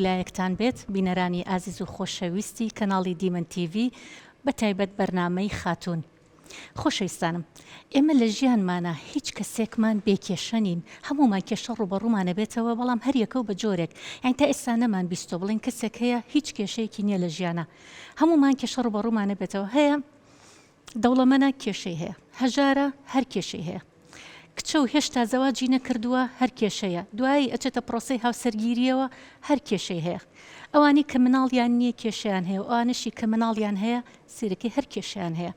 لایەکتان بێت بینەرانی ئازیز و خۆشەویستی کەناڵی دیمەن تیڤی بە تایبەت بەرنامەی خاتوون. خۆشەویستانم ئێمە لە ژیانمانا هیچ کەسێکمان بێ کێشە نین هەموومان کێشە ڕووبەڕوومان ئەبێتەوە بەڵام هەر یەکەو بە جۆرێک یانی تا ئێستا نەمان بیستوە بڵێین کەسێک هەیە هیچ کێشەیەکی نیە لە ژیانا هەموومان کێشە ڕووبەڕوومان ئەبێتەوە هەیە دەوڵەمەنە کێشەی هەیە هەژارە هەر کێشەی هەیە کچە و هێشتا زەواجی نەکردووە هەر کێشەیە دوایی ئەچێتە پرۆسەی هاوسەرگیریەوە هەر کێشەی هەیە ئەوانەی کە مناڵیان نییە کێشەیان هەیە و ئەوانەشی کە مناڵیان هەیە سەیرەکەی هەر کێشەیان هەیە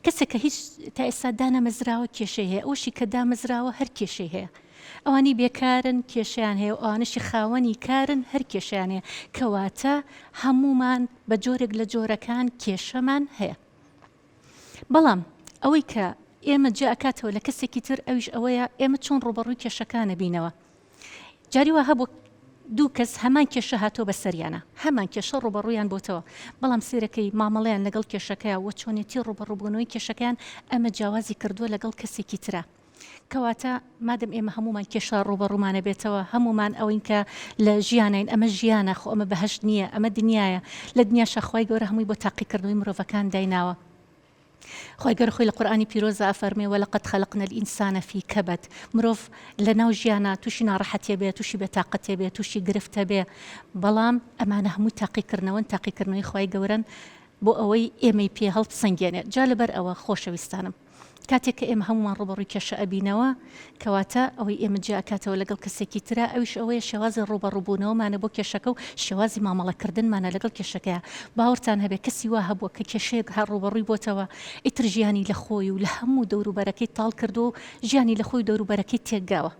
کەسێک کە هیچ تا ئێستا دانەمەزراوە کێشەی هەیە ئەوشی کە دامەزراوە هەر کێشەی هەیە ئەوانی بێکارن کێشیان هەیە و ئەوانشی خاوەنی کارن هەر کێشیان هەیە کەواتە هەمومان بە جۆرێک لە جۆرەکان کێشەمان هەیە بەڵام ئەوەی کە ئێمە جیا ئەکاتەوە لە کەسێکی تر ئەویش ئەوەیە ئێمە چۆن ڕووبەڕووی کێشەکانە بینەوە. جاری وا هەبوو دوو کەس هەمان کێشە هاتووە بەسەریانە، هەمان کێشە ڕووبەڕوویان بۆتەوە، بەڵام سەیرەکەی مامەڵەیان لەگەڵ کێشەکەیا و چۆنێتی ڕووبەڕووبوونەوەی کێشەکەیان ئەمە جیاوازی کردووە لەگەڵ کەسێکی ترا. کەواتە مادەم ئێمە هەموومان کێشە ڕووبەڕوومانە بێتەوە، هەموومان ئەوەین کە لە ژیانین، ئەمە ژیانە، خۆ ئەمە بەهەشت نییە، ئەمە دنیایە، لە دنیاشا خوای گەورە هەمووی بۆ تاقیکردنەوەی مرۆڤەکان دایناوە. خوای گەورە خۆی لە قورئانی پیرۆزدا ئەفەرموێ، ولقد خلقنا الانسان فی کبد، مرۆڤ لە ناو ژیانا تووشی ناڕەحەتیە بێ، تووشی بێتاقەتیە بێ، تووشی گرفتە بێ، بەڵام ئەمانە هەمووی تاقیکردنەوەن، تاقیکردنەوەی خوای گەورەن بۆ ئەوەی ئێمەی پێ هەڵبسەنگێنێ. جا لەبەر ئەوە خۆشەویستانم. کاتێک کە ئێمە هەموومان ڕووبەڕووی کێشە ئەبینەوە، کەواتە ئەوەی ئێمە جیا ئەکاتەوە لەگەڵ کەسێکی ترا، ئەویش ئەوەیە شێوازی ڕووبەڕووبوونەوەمانە بۆ کێشەکە و شێوازی مامەڵەکردنمانە لەگەڵ کێشەکەیا. باوەڕتان هەبێ کەسی وا هەبووە کە کێشەیەک هەر ڕووبەڕووی بۆتەوە، ئیتر ژیانی لە خۆی و لە هەموو دەوروبەرەکەی تاڵ کردووە و ژیانی لە خۆی و دەوروبەرەکەی تێکگاوە.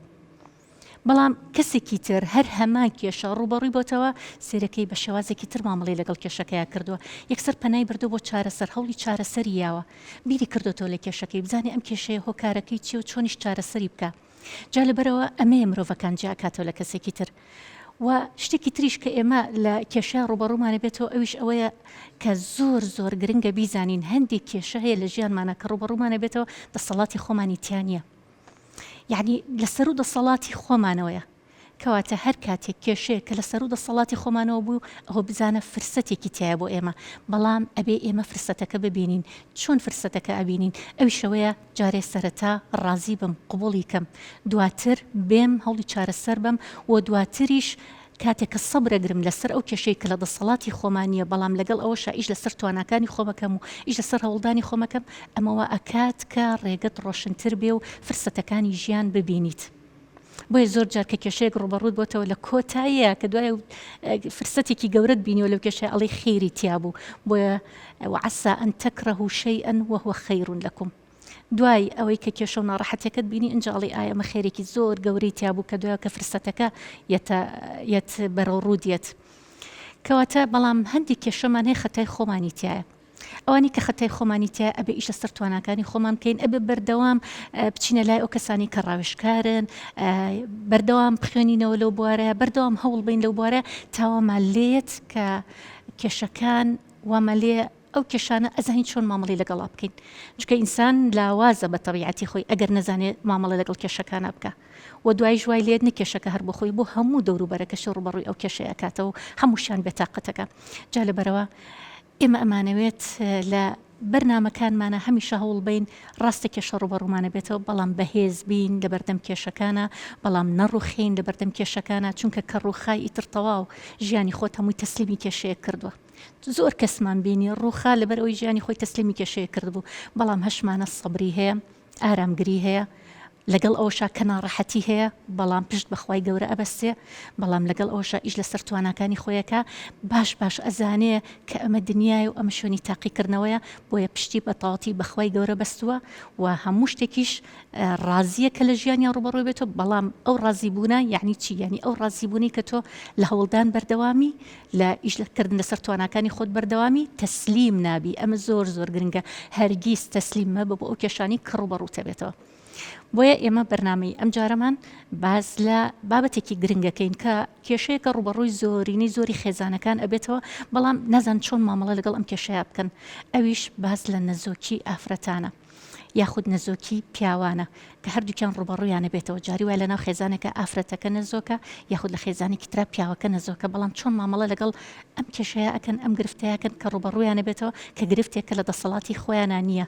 بەڵام کەسێکی تر هەر هەمان کێشە ڕووبەڕووی بۆتەوە، سەیرەکەی بە شێوازێکی تر مامەڵەی لەگەڵ کێشەکەیا کردووە، یەکسەر پەنای بردووە بۆ چارەسەر، هەوڵی چارەسەری یاوە، بیری کردۆتەوە لە کێشەکەی، بزانێ ئەم کێشەیە هۆکارەکەی چییە و چۆنیش چارەسەری بکا. جا لەبەرئەوە ئەمەیە مرۆڤەکان جیا ئەکاتەوە لە کەسێکی تر. و شتێکی تریش کە ئێمە لە کێشە ڕووبەڕوومانە بێتەوە ئەویش ئەوەیە کە زۆر زۆر گرنگە بیزانین هەندێک کێشە هەیە لە ژیانمانە کە ڕووبەڕوومانە بێتەوە دەسەڵاتی خۆمانی تیا نییە. یەعنی لە سەروو دەسەڵاتی خۆمانەوەیە، کەواتە هەر کاتێک کێشەیەک کە لە سەروو دەسەڵاتی خۆمانەوە بوو ئەوە بزانە فرسەتێکی تیایە بۆ ئێمە، بەڵام ئەبێ ئێمە فرسەتەکە ببینین، چۆن فرسەتەکە ئەبینین؟ ئەویش ئەوەیە جارێ سەرەتا ڕازی بم قبوڵی کەم دواتر بێم هەوڵی چارەسەر بەم و دواتریش کاتێک کە سەبر ئەگرم لەسەر ئەو کێشەی کە لە دەسەڵاتی خۆما نییە، بەڵام لەگەڵ ئەوەشا ئیش لەسەر تواناکانی خۆم ئەکەم و ئیش لەسەر هەوڵدانی خۆم ئەکەم، ئەمە وا ئەکات کە ڕێگەت ڕۆشنتر بێ و فرسەتەکانی ژیان ببینیت. بۆیە زۆر جار کە کێشەیەک ڕووبەڕووت بۆتەوە لە کۆتاییا کە دوای فرسەتێکی گەورەت بینیوە لەو کێشەیە ئەڵێی خێری تیا بوو. بۆیە وعسى ان تکرهوا شیئا وهو خیر لکم. دوای ئەوەی کە کێشە و ناڕەحەتیەکەت بینی ئینجا ئەڵێی ئای ئەمە خێرێکی زۆر گەورەی تیا بوو کە دوای کە فرسەتەکە یەتە یەت بەرەو ڕوو دێت کەواتە بەڵام هەندێک کێشەمان هەیە خەتای خۆمانی تایە ئەوانی کە خەتای خۆمانی تیا ئەبێ ئیش لەسەر تواناکانی خۆمان بکەین ئەبێ بەردەوام بچینە لای ئەو کەسانی کە ڕاوێژکارن بەردەوام بخوێنینەوە لەو بوارە بەردەوام هەوڵ بین لەو بوارە تاوامان لێت کە کێشەکان وامان لێ ئەو کێشانە ئەزانین چۆن مامەڵەی لەگەڵا بکەین چونکە ئینسان لاوازە بە تەبیعەتی خۆی ئەگەر نەزانێ مامەڵە لەگەڵ کێشەکانا بکا و دوایش وای لێت نە کێشەکە هەر بۆ خۆی بۆ هەموو دەوروبەرەکەشی ڕووبەڕووی ئەو کێشەیە ئەکاتەوە و هەمووشیان بێتاقەتەکە جا لەبەرەوە ئێمە ئەمانەوێت لە بەرنامەکانمانە هەمیشە هەوڵ بین ڕاستە کێشە ڕووبەڕوومانە بێتەوە بەڵام بەهێز بین لە بەردەم کێشەکانە بەڵام نەڕوخێین لە بەردەم کێشەکانە چونکە کە ڕووخای ئیتر تەواو ژیانی خۆت هەمووی تەسلیمی کێشەیەک کردووە. زۆر کەسمان بینی ڕووخا لەبەر ئەوەی ژیانی خۆی تەسلیمی کێشەیەک کردبوو، بەڵام هەشمانە سەبری هەیە، ئارامگری هەیە، لەگەڵ ئەوەشا کە ناڕەحەتی هەیە، بەڵام پشت بە خوای گەورە ئەبەستێ، بەڵام لەگەڵ ئەوەشا ئیش لەسەر تواناکانی خۆی ئەکا، باش باش ئەزانێ کە ئەمە دنیایە و ئەمە شوێنی تاقیکردنەوەیە، بۆیە پشتی بە تەواوەتی بە خوای گەورە بەستووە و هەموو شتێکیش ڕازییە کە لە ژیانیا ڕووبەڕووی بێتەوە، بەڵام ئەو ڕازیبوونە یەعنی چی؟ یەعنی ئەو ڕازیبوونەی کە تۆ لە هەوڵدان بەردەوامی، لە ئیش کردن لەسەر تواناکانی خۆت بەردەوامی تەسلیم نابی ئەمە زۆر زۆر گرنگە هەرگیز تەسلیم مەبە بۆ ئەو کێشانەی کە ڕووبەڕووتە بێتەوە بۆیە ئێمە بەرنامەی ئەم جارەمان باز لە بابەتێکی گرنگەکەین کە کێشەیەکە ڕووبەڕووی زۆرینەی زۆری خێزانەکان ئەبێتەوە بەڵام نازان چۆن مامەڵە لەگەڵ ئەم کێشەیە بکەن ئەویش باز لە نەزۆکی ئافرەتانە. یاخود نەزۆکی پیاوانە کە هەردووکیان ڕووبەڕوویانە بێتەوە جاری وایە لەناو خێزانێکا ئافرەتەکە نەزۆکە یاخود لە خێزانێکی ترا پیاوەکە نەزۆکە بەڵام چۆن مامەڵە لەگەڵ ئەم کێشەیە ئەکەن ئەم گرفتەیە ئەکەن کە ڕووبەڕوویانە بێتەوە کە گرفتێکە لە دەسەڵاتی خۆیانا نییە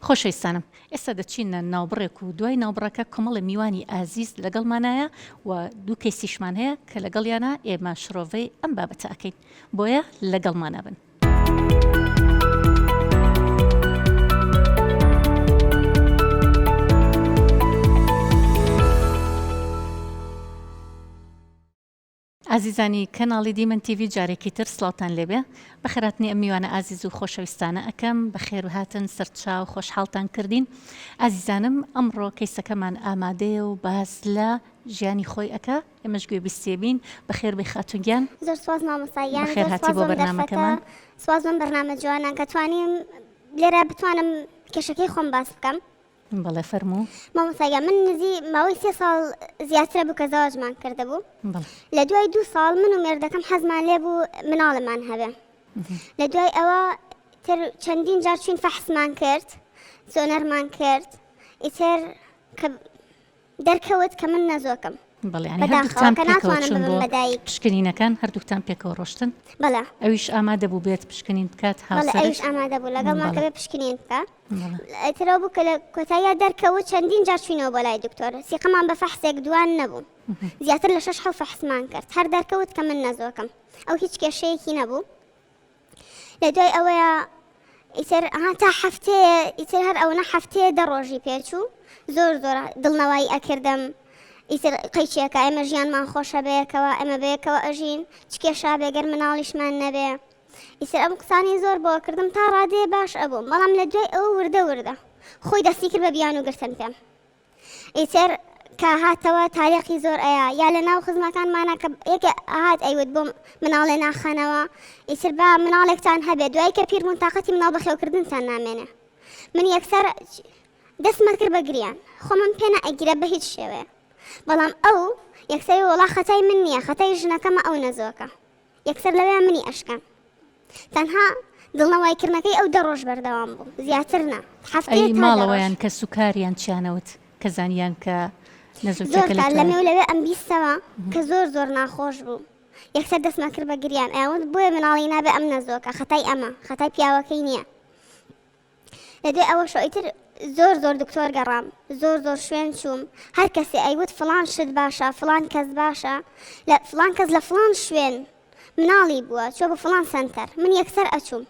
خۆشەویستانم ئێستا دەچینە ناوبڕێک و دوای ناوبڕەکە کۆمەڵێ میوانی ئازیز لەگەڵمانایە و دوو کەیسیشمان هەیە کە لەگەڵیانا ئێمە شرۆڤەی ئەم بابەتە ئەکەین بۆیە لەگەڵمانا بن. ئازیزانی کەناڵی دیمەن تیڤی جارێکی تر سڵاوتان لێبێ بەخێرهاتنی ئەم میوانە ئازیز و خۆشەویستانە ئەکەم بەخێرهاتن سەرچاو خۆشحاڵتان کردین ئازیزانم ئەمڕۆ کەیسەکەمان ئامادەیە و باس لە ژیانی خۆی ئەکا ئێمەش گوێ بیستێ بین بەخێر بێی خاتوون گیان. زۆر سوپاس مامۆستا گیان بەخێر زۆر هاتی سوپاس بۆ بۆم دەرفەتە بەرنامەکەمان. سوپاس بەم بەرنامە جوانە کە توانیم لێرە بتوانم کێشەکەی خۆم باس بکەم. بەڵێ فەرموو. مامۆستا گیان من نزی ماوەی سێ ساڵ زیاترە بوو کە زەواجمان کردبوو بەڵێ. لە دوای دوو ساڵ من و مێردەکەم حەزمان لێ بوو مناڵمان هەبێ لە دوای ئەوە تر چەندین جار چوین فەحسمان کرد سۆنەرمان کرد ئیتر کە دەرکەوت کە من نەزۆکم. بەڵێ یانی بەداخەوە هەردووکتان کە پێکەوە ناتوانم چوون ببم بۆ بە دایک. پشکنینەکان هەردووکتان پێکەوە ڕۆشتن؟ بەڵێ. ئەویش ئامادە بوو بێت پشکنین بکات بەڵێ هاوسەرت؟ ئەویش ئامادە بوو لەگەڵمان کە بەڵێ. بێ پشکنین بکا. بەڵێ. ئیتر ئەوە بوو کە لە کۆتاییا دەرکەوت چەندین جار چووینەوە بۆ لای دکتۆر سیقەمان بە فەحسێک دوان نەبوو زیاتر لە شەش حەو فەحسمان کرد هەر دەرکەوت کە من نەزۆکم ئەو هیچ کێشەیەکی نەبوو. لە دوای ئەوەیە ئیتر ها تا هەفتەیە ئیتر هەر ئەوەنە هەفتەیە دە ڕۆژی پێچوو زۆر زۆر دڵنەوایی ئەکردم ئیتر قەیچێکە ئێمە ژیانمان خۆشە بەیەکەوە ئێمە بەیەکەوە ئەژین چ کێشا بێ گەر مناڵیشمان نەبێ ئیتر ئەم قسانی زۆر بۆ کردم تا ڕادەیە باش ئەبووم بەڵام لە دوای ئەوە وردە وردە خۆی دەستی کرد بە بیان و گرتن پێم ئیتر کە هاتەوە تاریقی زۆر ئەیا یا لە ناو خزمەکانمانا کە یەکێ ئەهات ئەیوت بۆم مناڵێ ناخەنەوە ئیتر با مناڵێکتان هەبێ دوای کە پیر بوون تاقەتی مناڵ بەخێوکردنتان نامێنێ من یەکسەر دەستمە کرد بە گریان خۆمم پێ نەئەگیرا بە هیچ شێوەیە بەڵام ئەو یەکسەری وەڵا خەتای من نییە خەتای ژنەکەمە ئەو نەزۆکە یەکسەر لەوێ منی ئەشکان تەنها دڵنەوای کردنەکەی ئەو دە ڕۆژ بەردەوام بوو زیاتر نا هەفتەیە ئەی تا دە ڕۆژ. ماڵەوەیان کەسوکاریان چیانەوت کە زانیان کە زۆر نەزۆکیەکە لە کار تۆیە؟ لەمێ و لەوێ ئەمبیستەوە کە زۆر زۆر ناخۆش بوو یەکسەر دەستمان کرد بە گریان ئەیانوت بۆیە مناڵی نابێ ئەم نەزۆکە خەتای ئەمە خەتای پیاوەکەی نییە لە دوای ئەوەشەوە ئیتر زۆر زۆر دکتۆر گەڕام زۆر زۆر شوێن چووم هەر کەسێ ئەیوت فڵان شت باشە فڵان کەس باشە لە فڵان کەس لە فڵان شوێن مناڵی بووە چوە بۆ فڵان سەنتەر من یەکسەر ئەچووم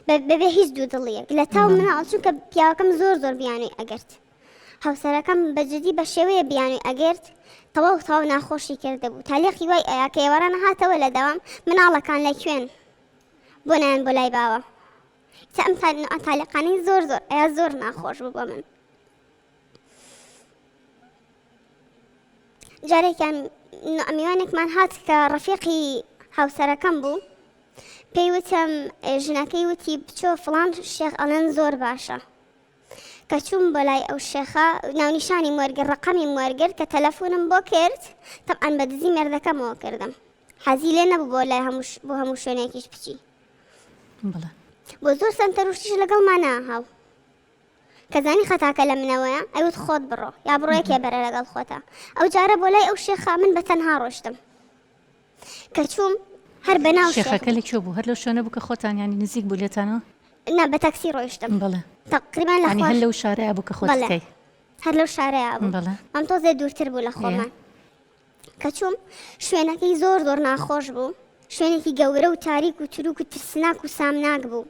بەبێ هیچ دوو دڵیەک لە تاو مناڵ چونکە پیاوەکەم زۆر زۆر بیانوی ئەگرت هاوسەرەکەم بە جدی بە شێوەیە بیانوی ئەگرت تەواو تەواو ناخۆشی کردبوو تالیقی وای ئەیا کە ئێواران هاتەوە لە دەوام مناڵەکان لە کوێن بۆ نایەن بۆ لای باوە تا ئەم تالیقانەی زۆر زۆر ئەیا زۆر ناخۆش بوو بۆ من جارێکیان میوانێکمان هات کە ڕەفیقی هاوسەرەکەم بوو پێی وتم ژنەکەی وتی بچۆ فڵان شێخ ئەڵێن زۆر باشە کە چووم بۆ لای ئەو شێخە ناونیشانی وەرگر ڕقەمی وەرگرت کە تەلەفۆنم بۆ کرد تەبعەن بە دزی مێردەکەمەوە کردم حەزی لێ نەبوو بۆ لای هەموو بۆ هەموو شوێنێکیش بچی بۆ زۆر سەنتەر و شتیش لەگەڵمان ناهاو کە زانی خەتاکە لە منەوەیە ئەیوت خۆت بڕۆ یا بڕۆ یەکێ بەرە لەگەڵ خۆتە ئەو جارە بۆ لای ئەو شێخە من بە تەنها ڕۆشتم کە چووم هەر بە ناو شێخەکە لە کوێ بوو هەر لەو شوێنە بوو کە خۆتان یانی نزیک بوو لێتانەوە نا بە تاکسی ڕۆیشتم بەڵێ تقریبا لە یانی هەر لەو شارەیە بوو کە خۆت بەڵێ هەر لەو شارەیە بوو بەڵێ ئەم تۆزێ دوورتر بوو لە خۆمان کە چووم شوێنەکەی زۆر زۆر ناخۆش بوو شوێنێکی گەورە و تاریک و تروک و ترسناک و سامناک بوو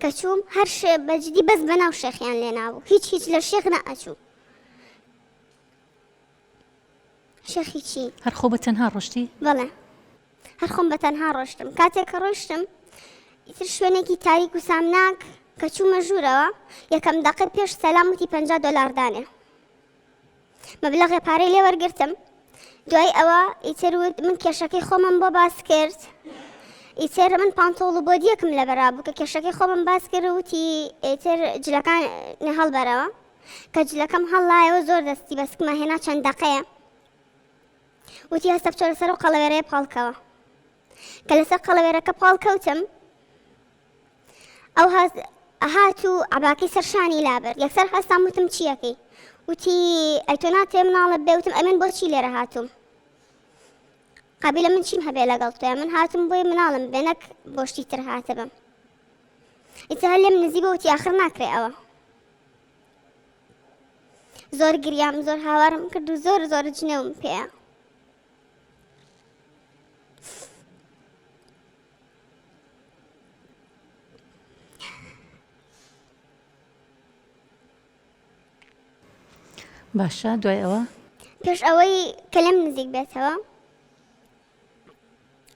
کە چووم هەر بەجدی بەس بەناو شێخیان لێنابوو هیچ هیچ لە شێخ نەئەچوو شێخی چی؟ هەر خۆ بە تەنها ڕۆشتی؟ بەڵێ هەر خۆم بە تەنها ڕۆشتم کاتێک کە ڕۆشتم ئیتر شوێنێکی تاریک و سامناک کە چوومە ژوورەوە یەکەم دەقە پێش سەلام وتی 50 دۆلار دانێ مەبلەغێ پارەی لێ وەرگرتم دوای ئەوە ئیتر وت من کێشەکەی خۆمم بۆ باس کرد ئیتر من پانتۆڵ و بۆدیەکم لەبەرا بوو کە کێشەکەی خۆمم باس کرد وتی ئیتر جلەکان هەڵبەرەوە کە جلەکەم هەڵلایەوە زۆر دەستی بەسکمە هێنا چەند دەقەیە وتی هەستە بچۆ لەسەر و قەڵەوێرەیە پاڵکەوە کە لەسەر قەڵەوێرەکە پاڵ کەوتم ئەو هەست. ئەهات و عەباکەی سەر شانی لابرد یەکسەر هەستام وتم چیەکەی وتی ئەی تۆ ناتەوێ مناڵت بێ وتم ئەمن بۆچی لێرە هاتووم قابیلە من چیم هەبێ لەگەڵ تۆیا من هاتم بۆی مناڵم بێ نەک بۆ شتی تر هاتبم ئیتر هەر لێم نزی بۆ وتی ئاخر ناکرێ ئەوە زۆر گریام زۆر هاوارم کرد و زۆر زۆر جنێوم پێیە باشە دوای ئەوە؟ پێش ئەوەی کە لێم نزیک بێتەوە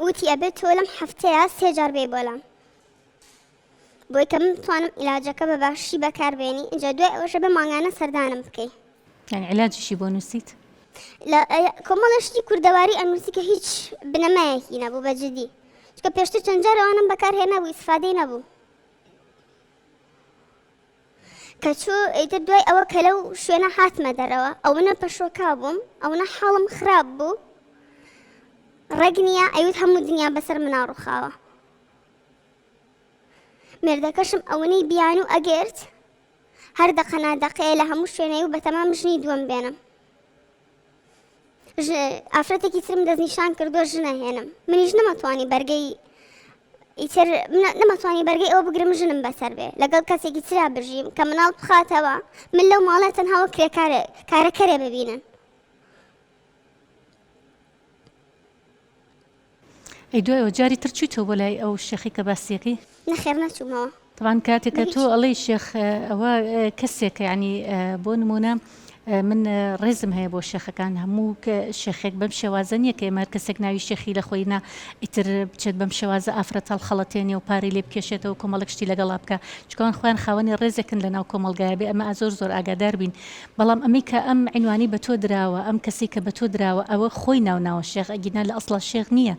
وتی ئەبێت تۆ لەم هەفتەیە سێ جار بێ بۆلام بۆی کە من بتوانم عیلاجەکە بە باشی بەکاربێنی اینجا دوای ئەوەشە بە مانگانە سەردانم بکەی یعنی عیلاجیشی بۆ نووسیت؟ لە کۆمەڵە شتی کوردەواری ئەنووسی کە هیچ بنەمایەکی نەبوو بە جدی چونکە پێشتر چەند جار ئەوانم بەکارهێنابوو ئیسفادەی نەبوو کە چوو ئیتر دوای ئەوە کە لەو شوێنە هاتمە دەرەوە ئەوەنە پەشۆکا بووم ئەوەنە حاڵم خراپ بوو ڕێک نییە ئەیوت هەموو دنیا بەسەر منا ڕووخاوە مێردەکەشم ئەوەنەی بیانوو ئەگرت هەر دەقە نادەقەیە لە هەموو شوێنەی و بەتەمام ژنی دووەم بێنم ئافرەتێکی ترم دەستنیشان کردووە ژنە هێنم منیش نەمەتوانی بەرگەی ئیتر نەمەتوانی بەرگەی ئەوە بگرم ژنم بەسەر بێ لەگەڵ کەسێکی ترا بژیم کە مناڵ بخاتەوە من لەو ماڵە تەنها وەک کرێکارێ کارەکەرێ ببینن. ئەی دوای ئەوە جاری تر چویتەوە بۆ لای ئەو شێخەی کە باسیەکەی؟ نەخێر نەچوومەوە. تەبعەن کاتێک کە تۆ ئەڵێی شێخ ئەوە کەسێکە یانی بۆ نمونە من ڕێزم هەیە بۆ شێخەکان هەموو شێخێک بەم شێوازە نییە کە ئێمە هەر کەسێک ناوی شێخی لە خۆی نا ئیتر بچێت بەم شێوازە ئافرەت هەڵخەڵەتێنێ و پارەی لێ بکێشێتەوە کۆمەڵێک شتی لەگەڵا بکا چونکە ئەوان خۆیان خاوەنی ڕێزێکن لە ناو کۆمەڵگایە بێ ئەمە زۆر زۆر ئاگادار بین بەڵام ئەمەی کە ئەم عینوانی بە تۆ دراوە ئەم کەسەی کە بە تۆ دراوە ئەوە خۆی ناو ناوە شێخ ئەگینا لە ئەسڵا شێخ نییە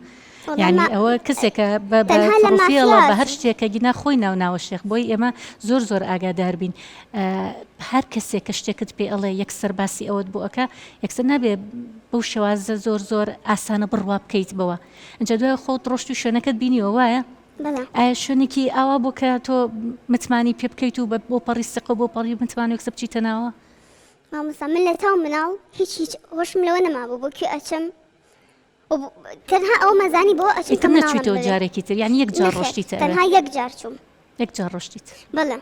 یانی ئەوە کەسێکە بە پرۆفیڵە بە هەر شتێکە گینا خۆی ناو ناوە شێخ بۆی ئێمە زۆر زۆر ئاگادار بین هەر کەسێک کە شتێکت پێ ئەڵێ یەکسەر باسی ئەوەت بۆ ئەکا یەکسەر نابێ بەو شێوازە زۆر زۆر ئاسانە بڕوا بکەیت بەوە ئینجا دوای خۆت ڕۆشت و شوێنەکەت بینیوە وایە ئایا شوێنێکی ئاوا بۆ کە تۆ متمانی پێ بکەیت و بۆ پەڕی سقە بۆ پەڕی متمانە یەکسەر بچیتە ناوە مامۆستا من لە تاو مناڵ هیچ هیچ هۆشم لەوە نەمابوو بۆ کوێ ئەچم تەنها ئەوەم ئەزانی بۆ ئەچم ئیتر نەچویتەوە جارێکی تر یانی یەک جار ڕۆشتیتە ئەوێ؟ تەنها یەک جار چووم. یەک جار ڕۆشتیت. بەڵێ.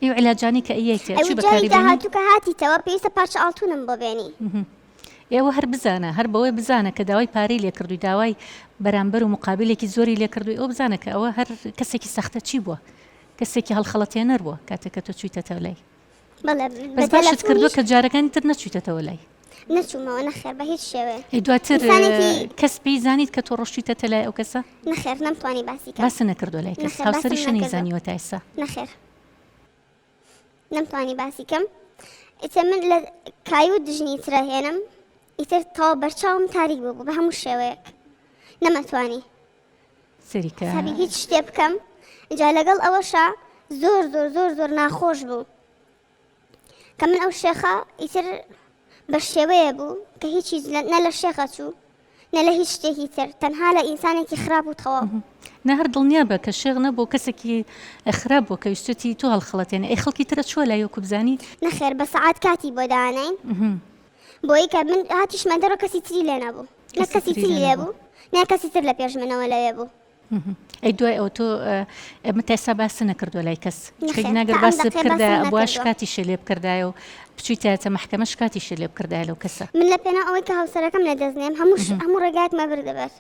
ئەی عیلاجانی کە ئەیەیتێ چی بەکاری بێنی؟ داهاتوو کە هاتیتەوە پێویستە پارچە ئاڵتونم بۆ بێنی. ئێوە هەر بزانە هەر بەوەی بزانە کە داوای پارەی لێکردووی داوای بەرامبەر و مقابلێکی زۆری لێکردووی ئەو بزانە کە ئەوە هەر کەسێکی سەختە چی بووە کەسێکی هەڵخەڵەتێنەر بووە کاتێک کە تۆ چوویتەتە لای. بەڵێ بەس باشت کردووە کە جارەکانی تر نەچوویتەتەوە لای. نەچوومەوە نەخێر بە هیچ شێوەیەک. ئەی دواتر کەس پێی زانیت کە تۆ ڕۆشتویتەتە لای ئەو کەسە؟ نەخێر نەمتوانی باسی کەم. باست نەکردووە لای کەس؟ هاوسەریشت نەیزانیوە تا ئێستا؟ نەخێر نەمتوانی باسی کەم. ئیتر من لە کایوت ژنی ترە هێنم ئیتر تەواو بەرچاوم تاریک بوو بە هەموو شێوەیەک نەمەتوانی سەری کە حسابی هیچ شتێ بکەم جا لەگەڵ ئەوەشا زۆر زۆر زۆر زۆر ناخۆش بوو کە من ئەو شێخە ئیتر بە شێوەیە بوو کە هیچ هیچ نە لە شێخە چوو نە لە هیچ شتێکی تر تەنها لە ئینسانێکی خراپ و تەواو نە هەر دڵنیا بە کە شێخ نەبوو کەسێکی خراپ بوو کە ویستێتی تۆ هەڵخەڵەتێنێ ئەی خەڵکی ترە چووە لای وەکو بزانی نەخێر بە سەعات کاتی بۆ داناین بۆی کە من هاتیشمە دەرەوە کەسی تری لێ نەبوو نە کەسی تری لێ بوو نە کەسی تر لە پێش منەوە لەوێ بوو. ئەی دوای ئەوە تۆ ئەمە تا ئێستا باست نەکردووە لای کەس چونکە ناگەر باست بکردایە ئەبوا شکاتیشی لێ بکردایە و بچوویتایەتە مەحکەمە شکاتیشی لێ بکردایە لەو کەسە. من لە پێناو ئەوەی کە هاوسەرەکەم لە دەست نێم هەموو هەموو ڕێگایەکمە بردە بەر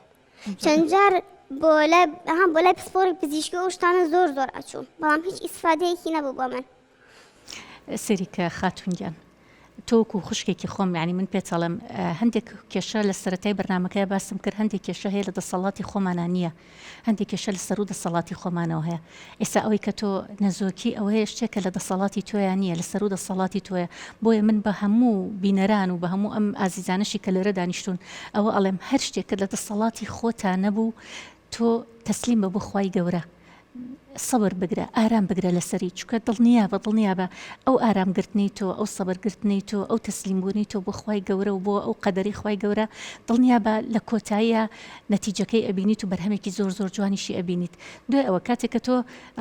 چەند جار بۆ لای ها بۆ لای پسپۆڕی پزیشکی و ئەو شتانە زۆر زۆر ئەچووم بەڵام هیچ ئیسفادەیەکی نەبوو بۆ من. سەیری کە خاتوون گیان تۆ وەکو خوشکێکی خۆم یانی من پێت ئەڵێم هەندێک کێشە لە سەرەتای بەرنامەکەی باسم کرد هەندێک کێشە هەیە لە دەسەڵاتی خۆمانە نییە هەندێک کێشە لە سەرو دەسەڵاتی خۆمانەوە هەیە ئێستا ئەوەی کە تۆ نەزۆکی ئەوەیە شتێکە لە دەسەڵاتی تۆیان نییە لە سەرو دەسەڵاتی تۆیە بۆیە من بە هەموو بینەران و بە هەموو ئەم ئازیزانەشی کە لێرە دانیشتون ئەوە ئەڵێم هەر شتێکە لە دەسەڵاتی خۆتا نەبوو تۆ تەسلیم بە بۆ خوای گەورە. سەبر بگرە، ئارام بگرە لەسەری، چونکە دڵنیابە، دڵنیابە ئەو ئارام گرتنەی تۆ، ئەو سەبر گرتنەی تۆ، ئەو تەسلیم بوونەی تۆ بۆ خوای گەورە و بۆ ئەو قەدەری خوای گەورە، دڵنیابە لە کۆتاییا نەتیجەکەی ئەبینیت و بەرهەمێکی زۆر زۆر جوانیشی ئەبینیت. دوای ئەوە کاتێک کە تۆ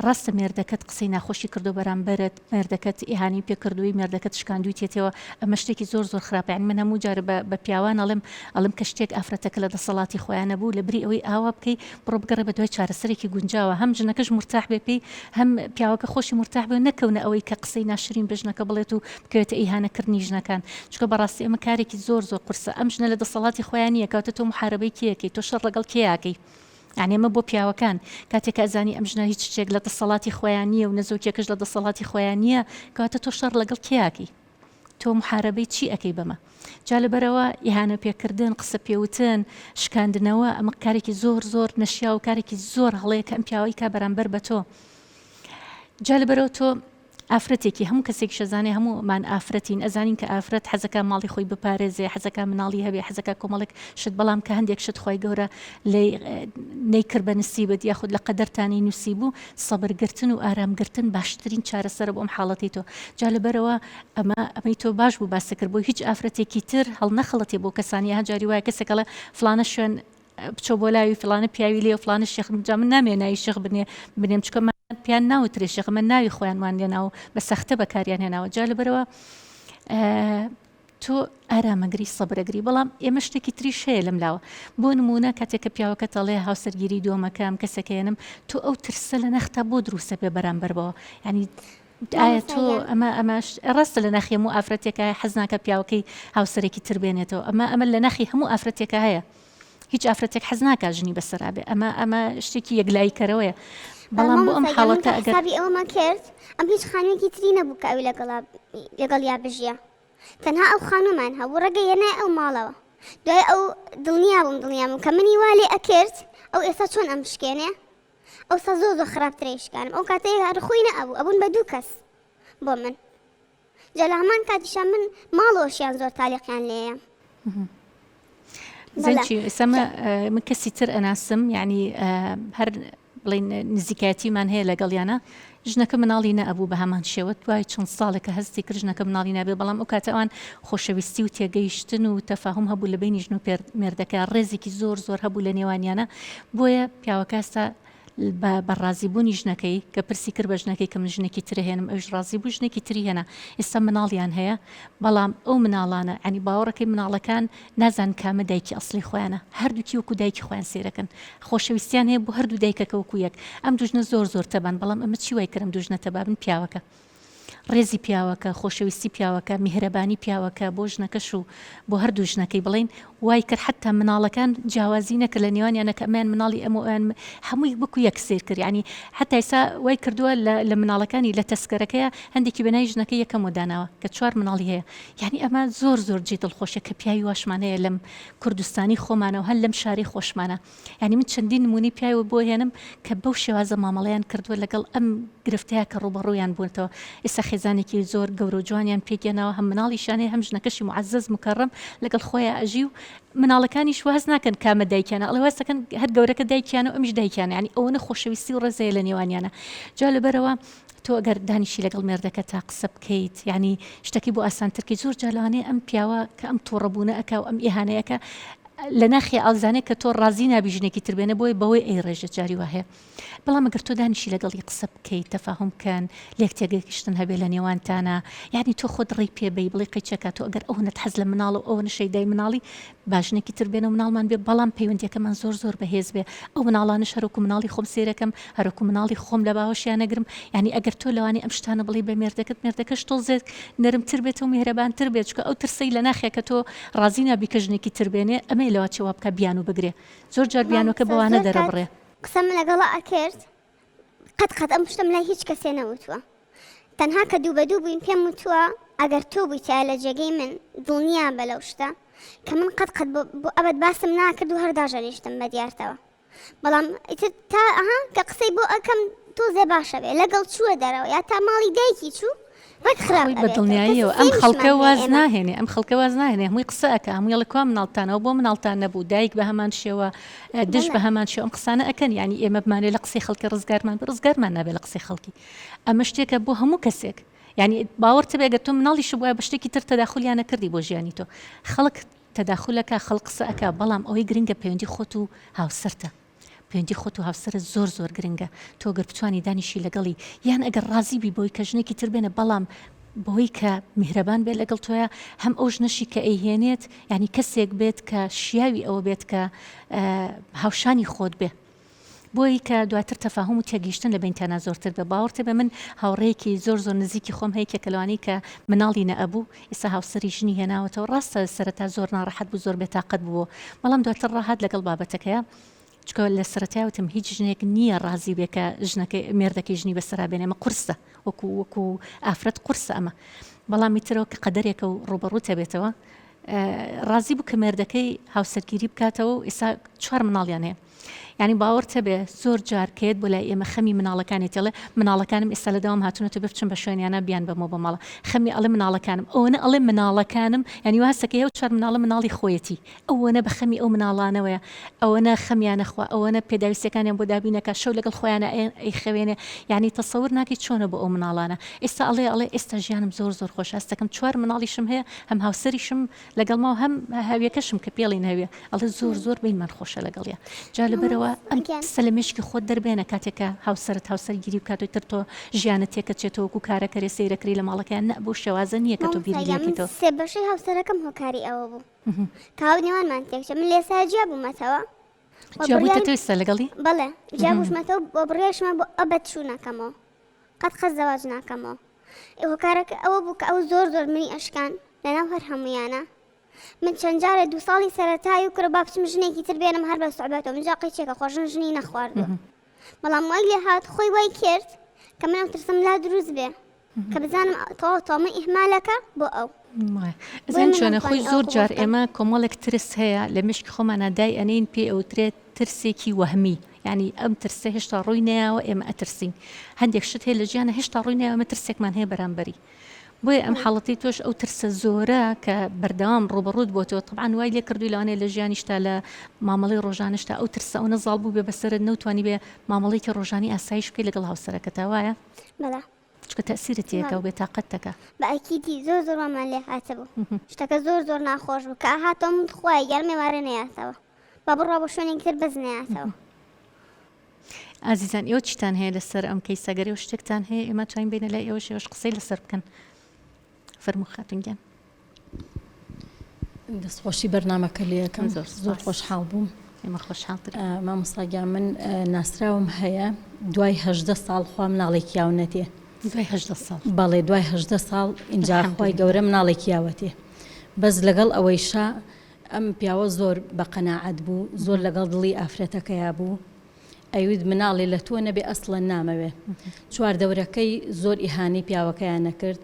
ڕاستە مێردەکەت قسەی ناخۆشی کردووە بەرامبەرت، مێردەکەت ئیهانەی پێ کردووی، مێردەکەت شکاندوویتێتەوە، ئەمە شتێکی زۆر زۆر خراپە، یانی من هەموو جارێ بە بە پیاوان ئەڵێم، ئەڵێم کە شتێک ئافرەتەکە لە دەسەڵاتی خۆیا نەبوو، لە بری ئەوەی ئاوا بکەی، بڕۆ بگەڕێ بە دوای چارەسەرێکی گونجاوە، هەم ژنەکەش مورتاح بێ پێی، هەم پیاوەکە خۆشی مورتاح بێ و نەکەونە ئەوەی کە قسەی ناشرین بە ژنەکە بڵێت و بکەوێتە ئیهانە کردنی ژنەکان، چونکە بەڕاستی ئەمە کارێکی زۆر زۆر قورسە، ئەم ژنە لە دەسەڵاتی خۆیا نییە، کەواتە تۆ موحارەبەی کێ ئەکەی، تۆ شەڕ لەگەڵ کێ ئەکەی؟ یانی ئەمە بۆ پیاوەکان، کاتێک کە ئەزانی ئەم ژنە هیچ شتێک لە دەسەڵاتی خۆیان نییە و نەزۆکیەکەش لە دەسەڵاتی خۆیان نییە، کەواتە تۆ شەڕ لەگەڵ کێ ئەکەی؟ تۆ محارەبەی چی ئەکەی بەمە؟ جا لەبەرئەوە ئیهانە پێکردن، قسە پێوتن، شکاندنەوە، ئەمە کارێکی زۆر زۆر نەشیاو و کارێکی زۆر هەڵەیە کە ئەم پیاوەی کا بەرامبەر بە تۆ. جا لەبەرئەوە تۆ ئافرەتێکی هەموو کەسێکیش ئەزانێ هەموومان ئافرەتین ئەزانین کە ئافرەت حەزەکا ماڵی خۆی بپارێزێ حەزەکا مناڵی هەبێ حەزەکا کۆمەڵێک شت بەڵام کە هەندێک شت خوای گەورە لێی نەیکرد بە نسیبت یاخود لە قەدەرتانی نووسیبوو سەبر گرتن و ئارام گرتن باشترین چارەسەرە بۆ ئەم حاڵەتەی تۆ جا لەبەرەوە ئەمە ئەمەی تۆ باش بوو باست کرد بۆ هیچ ئافرەتێکی تر هەڵنەخڵەتێ بۆ کەسانی ها جاری وایە کەسێک ئەڵێ فڵانە شوێن بچۆ بۆ لاوی فڵانە پیاوی لێ و فڵانە شێخ جا من نامەوێ ناوی شێخ بنێ بنێم چونکە من پێیان ناوترێ شێخ من ناوی خۆیان وان لێناوە بە سەختە بەکاریان هێناوە جا لەبەرەوە تۆ ئارامەگری سەبرەگری بەڵام ئێمە شتێکی تریش هەیە لەم لاوە بۆ نمونە کاتێک کە پیاوەکە تەڵێ هاوسەرگیری دووەمەکەم کەسەکەێنم تۆ ئەو ترسە لە نەختا بۆ دروستە بێ بەرامبەر بەوە ینی ئایا تۆ ئەمە ئەمەش ڕاستە لە ناخی هەموو ئافرەتێکە حەز ناکە پیاوەکەی هاوسەرێکی تر بێنێتەوە ئەمە ئەمە لە ناخی هەموو ئافرەتێکە هەیە هیچ ئافرەتێک حەز ناکا ژنی بەسەرا بێ ئەمە ئەمە شتێکی یەکلایی کەرەوەیە بەڵام بۆ ئەم حاڵەتە ئەگەر حسابی ئەوەمان کرد ئەم هیچ خانوویەکی تری نەبوو کە ئەوی لەگەڵا لەگەڵیا بژیە تەنها ئەو خانوومان هەبوو ڕێگە هێنای ئەو ماڵەوە دوای ئەو دڵنیا بووم دڵنیا بووم کە منی وا لێ ئەکرد ئەو ئێستا چۆن ئەم بشکێنێ ئەوسا زۆر زۆر خراپترەی شکانم ئەو کاتەی هەر خۆی نەئەبوو ئەبوون بە دوو کەس بۆ من جا لە هەمان کاتیشا من ماڵەوەشیان زۆر تالیقیان لێیە. زەنچی ئێستا من کەسی تر ئەناسم یعنی هەر بڵین نزیکایەتیمان هەیە لەگەڵیانە ژنەکە مناڵی نەئەبوو بە هەمان شێوە دوای چەند ساڵێکە هەستی کرد ژنەکە مناڵی نابێ بەڵام ئەو کاتە ئەوان خۆشەویستی و تێگەیشتن و تەفاهم هەبوو لە بینی ژن و مێردەکە ڕێزێکی زۆر زۆر هەبوو لە نێوانیانە بۆیە پیاوەکە هەستا بە بە ڕازی بوونی ژنەکەی کە پرسی کرد بە ژنەکەی کە من ژنێکی تر هێنم ئەویش ڕازی بوو ژنێکی تری هێنا ئێستا مناڵیان هەیە بەڵام ئەو مناڵانە ینی باوەڕەکەی مناڵەکان نازان کامە دایکی ئەسلی خۆیانە هەردووکی وەکو دایکی خۆیان سێرەکەن خۆشەویستیان هەیە بۆ هەردوو دایکەکە وەکو یەک ئەم دوژنە زۆر زۆر تەبان بەڵام ئەمە چی وای کردم دوژنە تەبابن پیاوەکە ڕێزی پیاوەکە، خۆشەویستی پیاوەکە، میهرەبانی پیاوەکە بۆ ژنەکەش و بۆ هەردوو ژنەکەی بڵێین وای کرد حەتتا مناڵەکان جیاوازی نەکرد لە نێوانیانە کە ئەمەیان مناڵی ئەم و ئەویان هەمووی وەکو یەک سەیر کرد یانی حەتتا ئێستا وای کردووە لە لە مناڵەکانی لە تەسکەرەکەیا هەندێکی بە ناوی ژنەکەی یەکەمەوە داناوە کە چوار مناڵی هەیە یانی ئەمە زۆر زۆر جێی دڵخۆشیە کە پیاوی واشمان هەیە لەم کوردستانی خۆمانە و هەر لەم شارەی خۆشمانە یانی من چەندین نمونەی پیاوی بۆ هێنم کە بەو شێوازە مامەڵەیان کردووە لەگەڵ ئەم گرفتەیە کە ڕووبەڕوویان بوونەتەوە ئێستا خێزانێکی زۆر گەورە و جوانیان پێکهێناوە هەم مناڵیشیان هەیە هەم ژنەکەشی معزز مکەڕەم لەگەڵ خۆیان ئەژی و مناڵەکانیش واز ناکەن کامە دایکیانە ئەڵێ واز دەکەن هەر گەورەکە دایکیانە و ئەمیش دایکیانە یانی ئەوەنە خۆشەویستی و ڕێز هەیە لە نێوانیانە جا لەبەرەوە تۆ ئەگەر دانیشی لەگەڵ مێردەکەتا قسە بکەیت یانی شتەکەی بۆ ئاسانتر کەی زۆر جار لەوانەیە ئەم پیاوە کە ئەم توڕەبوونە ئەکا و ئەم ئیهانەیە ئەکا لە ناخی ئەزانێ کە تۆ ڕازی نابی ژنێکی تر بێنە بۆیە بەوەی ئەیڕێژێت جاری وا هەیە بەڵام ئەگەر تۆ دانیشی لەگەڵی قسە بکەیت تەفاهم کەن لێک تێگەیشتن هەبێ لە نێوانتانا یعنی تۆ خۆت ڕێی پێ بەی بڵێ قەیچەکە تۆ ئەگەر ئەوەنەت حەز لە مناڵ و ئەوەنە شەیدای مناڵی با ژنێکی تر بێنە و مناڵمان بێ بەڵام پەیوەندیەکەمان زۆر زۆر بەهێز بێ ئەو مناڵانەش هەروەکو مناڵی خۆم سەیرەکەم هەروەکو مناڵی خۆم لە باوەشیان ئەگرم یانی ئەگەر تۆ لەوانەیە ئەم شتانە بڵێی بە مێردەکەت مێردەکەش تۆزێک نەرمتر بێتەوە میهرەبانتر بێت چونکە ئەو ترسەی لە ناخیا کە تۆ ڕازی نابی کە ژنێکی تر بێنێ ئەمەیە لەوە چێ وا بکا بیانوو بگرێ زۆر جار بیانووەکە مامۆستا بەوانە زۆر کات دەرەبڕێ. قسەم لەگەڵا ئەکرد قەت قەت ئەم شتەم لای هیچ کەسێ نەوتووە تەنها کە دوو بە دوو بووین پێم وتووە ئەگەر تۆ بوویتایە لە جێگەی من دڵنیا بە لەو شتە کە من قەت قەت بۆ ئەبەد باسم ناکرد و هەر داژەنیشتم بە دیارتەوە بەڵام ئیتر تا ئەها کە قسەی بۆ ئەکەم تۆزێ باشە بێ لەگەڵ چووە دەرەوە یا تا ماڵی دایکی چوو. ڕێک خراپ خۆی بە ئەبێتەوە دڵنیاییەوە کەسی ئەم سەیریشمان خەڵکە هەیە واز ئێمە. ناهێنێ ئەم خەڵکە واز ناهێنێ هەمووی قسە ئەکا هەمووی ئەڵێ کوا مناڵتانەوە بۆ مناڵتان نەبوو دایک بە هەمان شێوە دژ بەڵێ. بە هەمان شێوە ئەم قسانە ئەکەن یانی ئێمە بمانەوێ لە قسەی خەڵکی ڕزگارمان بێ ڕزگارمان نابێ لە قسەی خەڵکی ئەمە شتێکە بۆ هەموو کەسێک یانی باوەڕت بێ گەر تۆ مناڵیشت بوایە بە شتێکی تر تەداخولیان ئەکردی بۆ ژیانی تۆ خەڵک تەداخول ئەکا خەڵک قسە ئەکا بەڵام ئەوەی گرنگە پەیوەندی خۆت و هاوسەرتە پەیوەندی خۆت و هاوسەرت زۆر زۆر گرنگە تۆ گەر بتوانی دانیشی لەگەڵی یان ئەگەر ڕازی بی بەوەی کە ژنێکی تر بێنە بەڵام بەوەی کە میهرەبان بێت لەگەڵ تۆیا هەم ئەو ژنەشی کە ئەیهێنێت یعنی کەسێک بێت کە شیاوی ئەوە بێت کە هاوشانی خۆت بێ بۆی کە دواتر تەفاهوم و تێگەیشتن لە بەینتانا زۆرتر بێ باوەڕتێ بێ من هاوڕێیەکی زۆر زۆر نزیکی خۆم هەیە کێکە لەوانەی کە مناڵی نەئەبوو ئێستا هاوسەری ژنی هێناوەتەوە ڕاستە سەرەتا زۆر ناڕەحەت بوو زۆر بێتاقەت بوو بەڵام دواتر ڕاهات لەگەڵ بابەتەکەیا چونکە لە سەرەتای وتم هیچ ژنێک نییە ڕازی بێ کە ژنەکەی مێردەکەی ژنی بەسەرا بێنێ ئەمە قورسە وەکو وەکو ئافرەت قورسە ئەمە بەڵام ئیترەوە کە قەدەرێکە و ڕووبەڕووتە بێتەوە ڕازی بوو کە مێردەکەی هاوسەرگیری بکاتەوە و ئێستا چوار مناڵیان هەیە یانی باوەڕت هەبێ زۆر جار کە یەت بۆ لای ئێمە خەمی مناڵەکانێتی ئەڵێ مناڵەکانم ئێستا لە دەوام هاتوونەتەوە بێ بچم بە شوێنیانا بیانبەمەوە بۆ ماڵە خەمی ئەڵێ مناڵەکانم ئەوەنە ئەڵێ مناڵەکانم یانی وا هەستەکەی ئەو چوار مناڵە مناڵی خۆیەتی ئەوەنە بە خەمی ئەو مناڵانەوەیە ئەوەنە خەمیان ئەخوا ئەوەنە پێداویستیەکانیان بۆ دابین ئەکا شەو لەگەڵ خۆیانا ئەیخەوێنێ یانی تەسەور ناکەی چۆنە بۆ ئەو مناڵانە ئێستا ئەڵێ ئەڵێ ئێستا ژیانم زۆر زۆر خۆشە هەستەکەم چوار مناڵیشم هەیە هەم هاوسەریشم لەگەڵما و هەم هەویەکەشم کە پێڵین هەویە ئەڵێ زۆر زۆر بینمان خۆشە لەگەڵیا جا لەبەرەوە ئەم قسە لە مێشکی خۆت دەربێنە کاتێک کە هاوسەرت هاوسەرگیری بکات و تر تۆ ژیانت تێکەچێتەوە وەکو کارەکەرێ سەیرەکری لە ماڵەکەیان نە بەو شێوازە نییە کە تۆ بیری مامۆستا گیان من لێکەیتەوە. سێ بەشەی هاوسەرەکەم هۆکاری ئەوە بوو کە هاو نێوانمان تێکچێ من لێسا جیا بوومەتەوە و جیا بڕیارم بوویتەتەوە ئێستا لەگەڵی؟ بەڵێ جیا بووشمەتەوە و بڕیاریشمە بۆ ئەبەد شوو ناکەمەوە قەت قەت زەواج ناکەمەوە هۆکارەکە ئەوە بوو کە ئەو زۆر زۆر منی ئەشکان لەناو هەر هەمویانە من چەند جارێ دوو ساڵی سەرەتای و کرە با بچم ژنێکی تر بێنم هەر بە سوعبەتەوە من جا قەیچێکە خۆ ژن ژنی نەخواردووە بەڵام وای لێ هات خۆی وای کرد کە من ئەو ترسم لا دروست بێ کە بزانم تەواو تەواو من ئیهمالەکە بۆ ئەو ئەزانی چۆنە خۆی زۆر جار ئێمە کۆمەڵێک ترس هەیە لە مشکی خۆمانە دای ئەنین پێ ئەوترێت ترسێکی وەهمی یانی ئەم ترسە هێشتا ڕووی نەیاوە ئێمە ئەترسین هەندێک شت هەیە لە ژیانە هێشتا ڕووی نەیاوە ئێمە ترسێکمان هەیە بەرامبەری بۆیە ئەم حاڵەتی تۆش ئەو ترسە زۆرە کە بەردەوام ڕووبەڕووت بۆتەوە تەبعەن وای لێ کردووی لەوانەیە لە ژیانیشتا لە مامەڵەی ڕۆژانەشتا ئەو ترسە ئەونە زاڵ بوو بێ بەسەرت نەوتوانی بێ مامەڵەیەکی ڕۆژانی ئاسایش بکەی لەگەڵ هاوسەرەکەتا وایە؟ بەڵێ. چونکە تەئسیرت تێکا و بێتاقەتتەکا. بە ئەکیدی زۆر زۆر وامان لێ هاتبوو شتەکە زۆر زۆر ناخۆش بوو کە هاتەوە من خوایە گیان مێوارێ نەیاتەوە با بڕوا بۆ شوێنێکی تر بەس نەیاتەوە. ئازیزان ئێوە چیتان هەیە لەسەر ئەم کەیسە گەر ئێوە شتێکتان هەیە ئێمە توانین بینە لای ئێوەش ئێوەش قسەی لەسەر بکەن فەرموو خاتون گیان. دەستخۆشی بەرنامەکە لێ ئەکەم زۆر زۆر خۆشحاڵ بووم ئێمە خۆشحاڵتر مامۆستا گیان من ناسراوم هەیە دوای هەژدە ساڵ خوا مناڵێکی یاونەتێ دوای هەژدە ساڵ بەڵێ دوای هەژدە ساڵ ئینجا خوای گەورە مناڵێکی یاوەتێ بەس لەگەڵ ئەوەیشا ئەم پیاوە زۆر بە قەناعەت بوو زۆر لەگەڵ دڵی ئافرەتەکەیا بوو ئەیوت مناڵێ لە تۆ نەبێ ئەسڵەن نامەوێ چواردەورەکەی زۆر ئیهانەی پیاوەکەیان نەکرد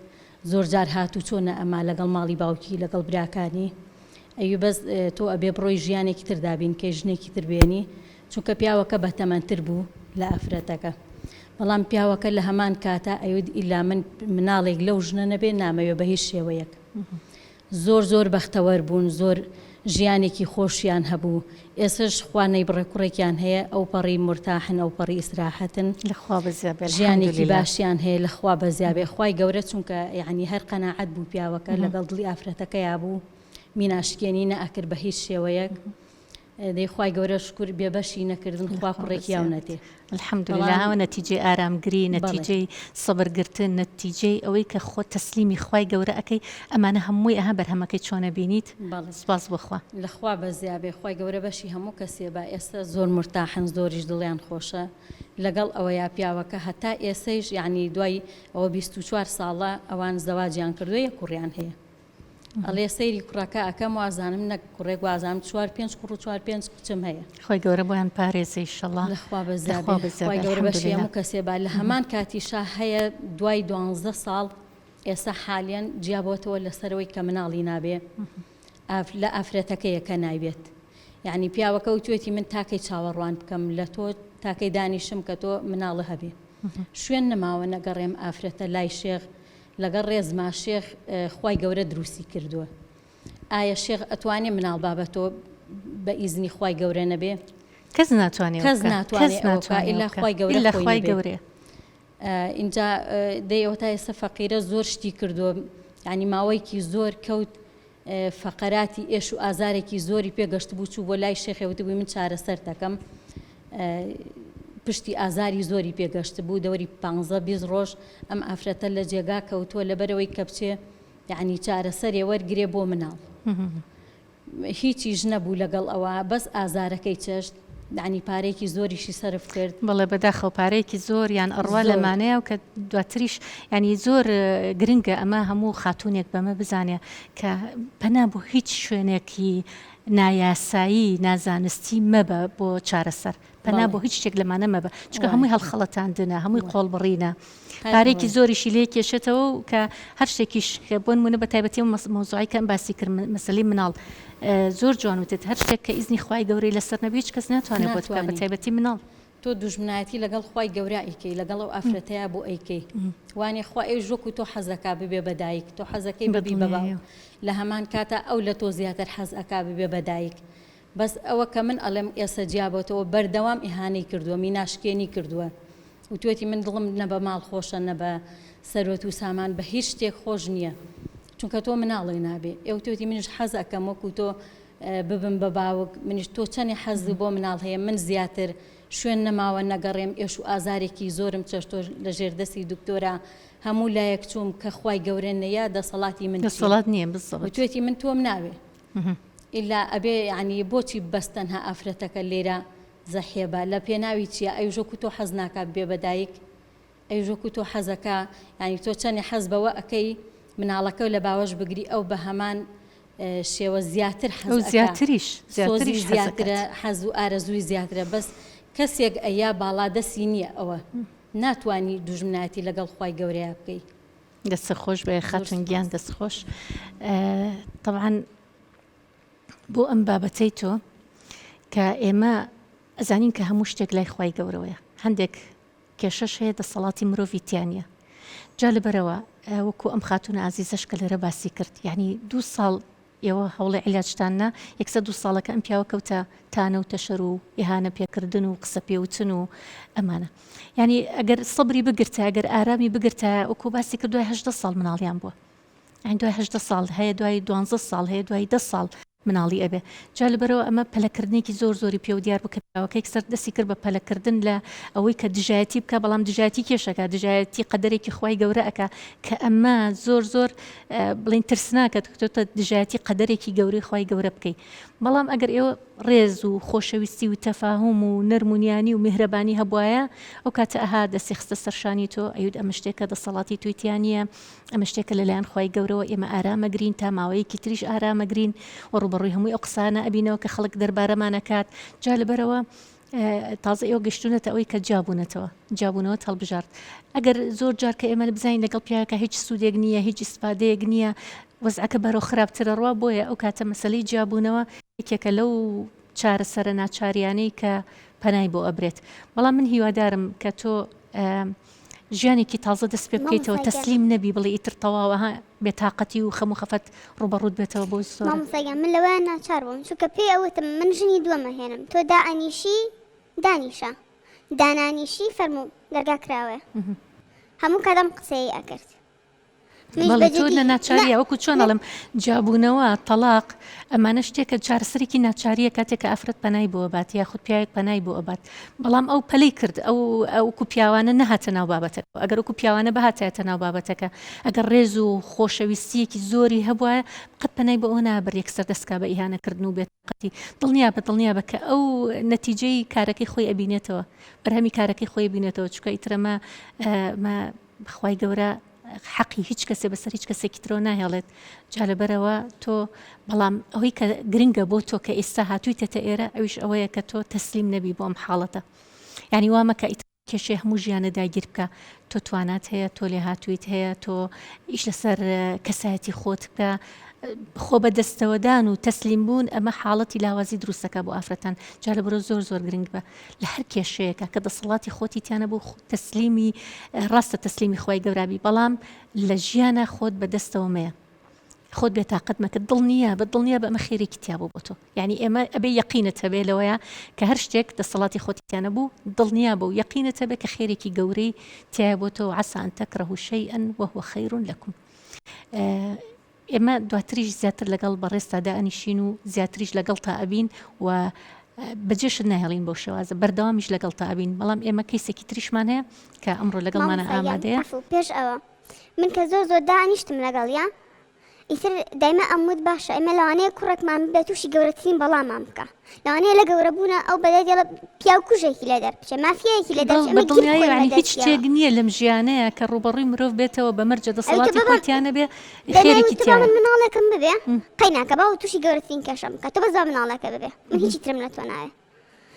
زۆر جار هاتوچۆ نەئەما لەگەڵ ماڵی باوکی لەگەڵ براکانی ئەوی بەس تۆ ئەبێ بڕۆی ژیانێکی تر دابین کەی ژنێکی تر بێنی چونکە پیاوەکە بەتەمەنتر بوو لە ئافرەتەکە بەڵام پیاوەکە لە هەمان کاتا ئەیوت ئیلا من مناڵێک لەو ژنە نەبێ نامەوێ بە هیچ شێوەیەک زۆر زۆر بەختەوەر بوون زۆر ژیانێکی خۆشیان هەبوو ئێسش خوا نەیبڕێ کوڕێکیان هەیە ئەوپەڕی مورتاحن ئەوپەڕی ئیسراحەتن لە خوا بەزیا بێ ژیانێکی الحمدللە. باشیان هەیە لە خوا بەزیا بێ خوای گەورە چونکە یەعنی هەر قەناعەت بوو پیاوەکە لەگەڵ دڵی ئافرەتەکەیا بوو میناشکێنی نەئەکرد بە هیچ شێوەیەک دەی خوای گەورە شکور بێ بەشی نەکردن خوا کوڕێکی یاونەتێ. الحمدللە ئەوە نەتیجەی ئارامگری نەتیجەی سەبر گرتن نەتیجەی ئەوەی کە خۆت تەسلیمی خوای گەورە ئەکەی ئەمانە هەمووی ئەها بەرهەمەکەی چۆن ئەبینیت سوپاس بۆ خوا. لە خوا بەزیابێ خوای گەورە بەشی هەموو کەسێ با ئێستا زۆر مورتاحن زۆریش دڵیان خۆشە لەگەڵ ئەوەیا پیاوەکە هەتا ئێسەیش یەعنی دوای ئەوە 24 ساڵە ئەوان زەواجیان کردوە یەک کوڕیان هەیە ئەڵێ سەیری کوڕەکە ئەکەم وازانم نەک کوڕێک وازانم چوار پێنج کوڕ و چوار پێنج کچم هەیە. خوای گەورە بۆیان پارێزێ ئیشەڵا. لەخوا بەزیابێ خوای گەورە بەشی هەموو کەسێ با لە هەمان کاتیشا هەیە دوای دوانزدە ساڵ ئێستا حالیەن جیابۆتەوە لەسەرەوەی کە مناڵی نابێ لە ئافرەتەکەیە کە نایبێت یعنی پیاوەکە وتوێتی من تاکەی چاوەڕوان بکەم لە تۆ تاکەی دانیشم کە تۆ مناڵە هەبێ شوێن نەماوە نەگەڕێم ئافرەتە لای شێخ. لەگەڵ ڕێزما شێخ خوای گەورە دروستی کردووە ئایا شێخ ئەتوانێ مناڵ با بە تۆ بە ئیزنی خوای گەورە نەبێ؟ کەس ناتوانێ کەس ناتوانێ ئەوە بکا ئیلا خوای گەورە خۆی نەبێ. ئینجا دەی ئەوە تا ئێستا فەقیرە زۆر شتی کردووە یانی ماوەیەکی زۆر کەوت فەقەراتی ئێش و ئازارێکی زۆری پێ گەشتبوو چوو بۆ لای شێخێ وتبووی من چارەسەرت ئەکەم پشتی ئازاری زۆری پێ گەشتبوو دەوری پانزە 20 ڕۆژ ئەم ئافرەتە لە جێگا کەوتووە لەبەرەوەی کە بچێ یعنی چارەسەرێ وەرگرێ بۆ مناڵ هیچیش نەبوو لەگەڵ ئەوە بەس ئازارەکەی چەشت یەعنی پارەیەکی زۆریشی سەرف کرد. بەڵێ بەداخەوە پارەیەکی زۆر یان ئەڕوا لە مانەیە و کە دواتریش یانی زۆر گرنگە ئەمە هەموو خاتوونێک بەمە بزانێ کە پەنا بۆ هیچ شوێنێکی نایاسایی نازانستی مەبە بۆ چارەسەر پەنا بۆ هیچ شتێک لەمانە مەبە چونکە هەمووی هەڵخەڵەتاندنە هەمووی قۆڵبڕینە پارێکی زۆریشی لێ کێشێتەوە و کە هەر شتێکیش کە بۆ نمونە بە تایبەتی ئەو مەوزوعەی کە ئەم باسی کرد مەسەلەی مناڵ زۆر جوان وتت هەر شتێک کە ئیزنی خوای گەورەی لەسەر نەبێ هیچ کەس ناتوانێت بۆت بکات بە تایبەتی مناڵ. تۆ دوژمنایەتی لەگەڵ خوای گەورە ئەیکەی لەگەڵ ئەو ئافرەتەیا بۆ ئەیکەی وانیە خوا ئەویش وەکو تۆ حەزەکا ببێ بە دایک تۆ حەزەکەی ببی بە باوک لە هەمان کاتا ئەو لە تۆ زیاتر حەز ئەکا ببێ بە دایک بەس ئەوە کە من ئەڵێم ئێسە جیابۆتەوە بەردەوام ئیهانەی کردووە میناشکێنی کردووە وتوێتی من دڵم نە بە ماڵ خۆشە نە بە سەروەت و سامان بە هیچ شتێک خۆش نییە چونکە تۆ مناڵێ نابێ ئێ وتوێتی منیش حەز ئەکەم وەکو تۆ ببم بە باوک منیش تۆ چەنێ حەزت بۆ مناڵ هەیە من زیاتر شوێن نەماوە نەگەڕێم ئێش و ئازارێکی زۆرم چەشتۆ لە ژێر دەستی دکتۆرا هەموو لایەک چووم کە خوای گەورە نەیا دەسەڵاتی من چیە دەسەڵات نییە بالضبط وتوێتی من تۆم ناوێ ئیلا ئەبێ یەعنی بۆچی بەس تەنها ئافرەتەکە لێرە زەحیە با لە پێناوی چیا ئەویش وەکو تۆ حەز ناکا ببێ بە دایک ئەویش وەکو تۆ حەزەکا یانی تۆ چەنێ حەز بەوە ئەکەی مناڵەکە لە باوەش بگری ئەو بە هەمان شێوە زیاتر حەز ئەو زیاتریش زیاتریش زیاترە حەز و ئارەزووی زیاترە بەس کەسێک ئەیا باڵا دەستی نییە ئەوە ناتوانی دوژمنایەتی لەگەڵ خوای گەورەیا بکەی. دەستت خۆش بێ خاتون گیان دەست خۆش تەبعەن بۆ ئەم بابەتەی تۆ کە ئێمە ئەزانین کە هەموو شتێک لای خوای گەورەوەیە هەندێک کێشەش هەیە دەسەڵاتی مرۆڤی تیانە جا لەبەرەوە وەکو ئەم خاتونە ئازیزەش کە لێرە باسی کرد یعنی دوو ساڵ ئێوە هەوڵی عیلاجتان نا، یەکسەر دوو ساڵەکە ئەم پیاوە کەوتە تانە و تەشەر و ئیهانە پێکردن و قسە پێوتن و ئەمانە. یانی ئەگەر سەبری بگرتایە، ئەگەر ئارامی بگرتایە، وەکو باسی کرد دوای 18 ساڵ مناڵیان بووە. یانی دوای 18 ساڵ هەیە دوای دوانزە ساڵ هەیە دوای دە ساڵ مناڵی ئەبێ. جا لەبەرئەوە ئەمە پەلەکردنێکی زۆر زۆری پێوە دیار بوو کە پیاوەکە یەکسەر دەستی کرد بە پەلەکردن لە ئەوەی کە دژایەتی بکا، بەڵام دژایەتی کێش ئەکا؟ دژایەتی قەدەرێکی خوای گەورە ئەکا کە ئەمە زۆر زۆر بڵێین ترسناکە تۆ دژایەتی قەدەرێکی گەورەی خوای گەورە بکەی بەڵام ئەگەر ئێوە ڕێز و خۆشەویستی و تەفاهوم و نەرم و نیانی و میهرەبانی هەبوایە ئەو کاتە ئەها دەستی خستە سەر شانی تۆ ئەیوت ئەمە شتێکە دەسەڵاتی تۆی تیا نییە ئەمە شتێکە لەلایەن خوای گەورەوە ئێمە ئارامەگرین تا ماوەیەکی تریش ئارامەگرین و ڕووبەڕووی هەمووی ئەو قسانە ئەبینەوە کە خەڵک دەربارەمان ئەکات جا لەبەرەوە تازە ئێوە گەشتونەتە ئەوەی کە جیابوونەتەوە جیابوونەوەت هەڵبژارد ئەگەر زۆر جار کە ئێمە بزانین لەگەڵ پیاوێکە هیچ سوودێک نییە هیچ ئیسفادەیەک نییە وەزعەکە بەرەو خراپترە ڕوا بۆیە ئەو کاتە مەسەلەی جیابوونەوە یەکێکە لەو چارەسەرە ناچاریانەی کە پەنای بۆ ئەبرێت بەڵام من هیوادارم کە تۆ ژیانێکی تازە دەست پێ بکەیتەوە تەسلیم نەبی بڵێ ئیتر تەواوە ها بێتاقەتی و خەم و خەفەت ڕووبەڕووت بێتەوە بۆ زۆر. مامۆستا گیان من لەوەیان ناچار بووم چونکە پێی ئەوتم من ژنی دووەم ئەهێنم تۆ دائەنیشی دانیشە دانانیشی فەرموو دەرگا کراوەیە هەموو کات ئەم قسەیەی ئەکرد. بەڵێ تۆ لە ناچاریە وەکو چۆن ئەڵێم جیابوونەوە تەڵاق ئەمانە شتێکە چارەسەرێکی ناچاریە کاتێک کە ئافرەت پەنای بۆ ئەبات یاخود پیاوێک پەنای بۆ ئەبات بەڵام ئەو پەلەی کرد ئەو وەکو پیاوانە نەهاتە ناو بابەتەکە ئەگەر وەکو پیاوانە بهاتایەتە ناو بابەتەکە ئەگەر ڕێز و خۆشەویستیەکی زۆری هەبوایە قەت پەنای بۆ ئەوە نابرد یەکسەر دەستکا بە ئیهانەکردن و بێتاقەتی دڵنیابە دڵنیابە کە ئەو نەتیجەی کارەکەی خۆی ئەبینێتەوە بەرهەمی کارەکەی خۆی بینێتەوە چونکە ئیتر ئەمە خوای گەورە حەقی هیچ کەسێ بەسەر هیچ کەسێکی ترەوە ناهێڵێت جا لەبەرەوە تۆ بەڵام ئەوەی کە گرنگە بۆ تۆ کە ئێستا هاتوویتەتە ئێرە ئەویش ئەوەیە کە تۆ تەسلیم نەبی بۆ ئەم حاڵەتە یعنی وا مەکە ئیتر. کێشەی هەموو ژیانە داگیر بکە تۆ توانات هەیە تۆ لێهاتوویت هەیە تۆ ئیش لەسەر کەسایەتی خۆت بکە خۆ بەدەستەوەدان و تەسلیم بوون ئەمە حاڵەتی لاوازی دروستەکە بۆ ئافرەتان جا لە بەرۆ زۆر زۆر گرنگ بە لە هەر کێشەیەکە کە دەسەڵاتی خۆتی تیانە بوو تەسلیمی ڕاستە تەسلیمی خوای گەورابی بەڵام لە ژیانە خۆت بەدەستەوە مەیە خۆت بێتاقەت مەکە دڵنیا بە دڵنیا بە ئەمە خێرێکی تیا بوو بۆ تۆ یعنی ئێمە ئەبێ یەقینت هەبێ لەوەیە کە هەر شتێک دەسەڵاتی خۆتی تیا نەبوو دڵنیا بە و یەقینت هەبێ کە خێرێکی گەورەی تایە بۆ تۆ عسى أن تكرهوا شيئا وهو خير لكم ئێمە دواتریش زیاتر لەگەڵ بەڕێزتا دائەنیشین و زیاتریش لەگەڵتا ئەبین و بەجێشت ناهێڵین بەو شێوازە بەردەوامیش لەگەڵتا ئەبین بەڵام ئێمە کەیسێکی تریشمان هەیە کە ئەمڕۆ لەگەڵمانە ئامادەیە پێش ئەوە من کە زۆر زۆر دانیشتم لەگەڵیا ئیتر دایمە ئەموت باشە ئێمە لەوانەیە کوڕێکمان ببێ تووشی گەورەترین بەڵامان بکە لەوانەیە لە گەورە بوونە ئەو بەدەی دێڵە پیاو کوژێکی لێ دەربچێ مافیایەکی لێ دەربچێ ئەمە گیر بەدڵنیایی خۆی یعنی هیچ بەدەستیەوە شتێک نییە لەم ژیانەیە کە ڕووبەڕووی مرۆڤ بێتەوە بە مەرجە ئەوی تۆ دەسەڵاتی بابا خۆی تیا نەبێ دەنای خێرێکی وتبا تیایە من مناڵێکم ببێ قەیناکە باوە تووشی گەورەترین کێشەم بکە تۆ بەس با مناڵێکە ببێ من هیچی ترم لە تۆ ناوێ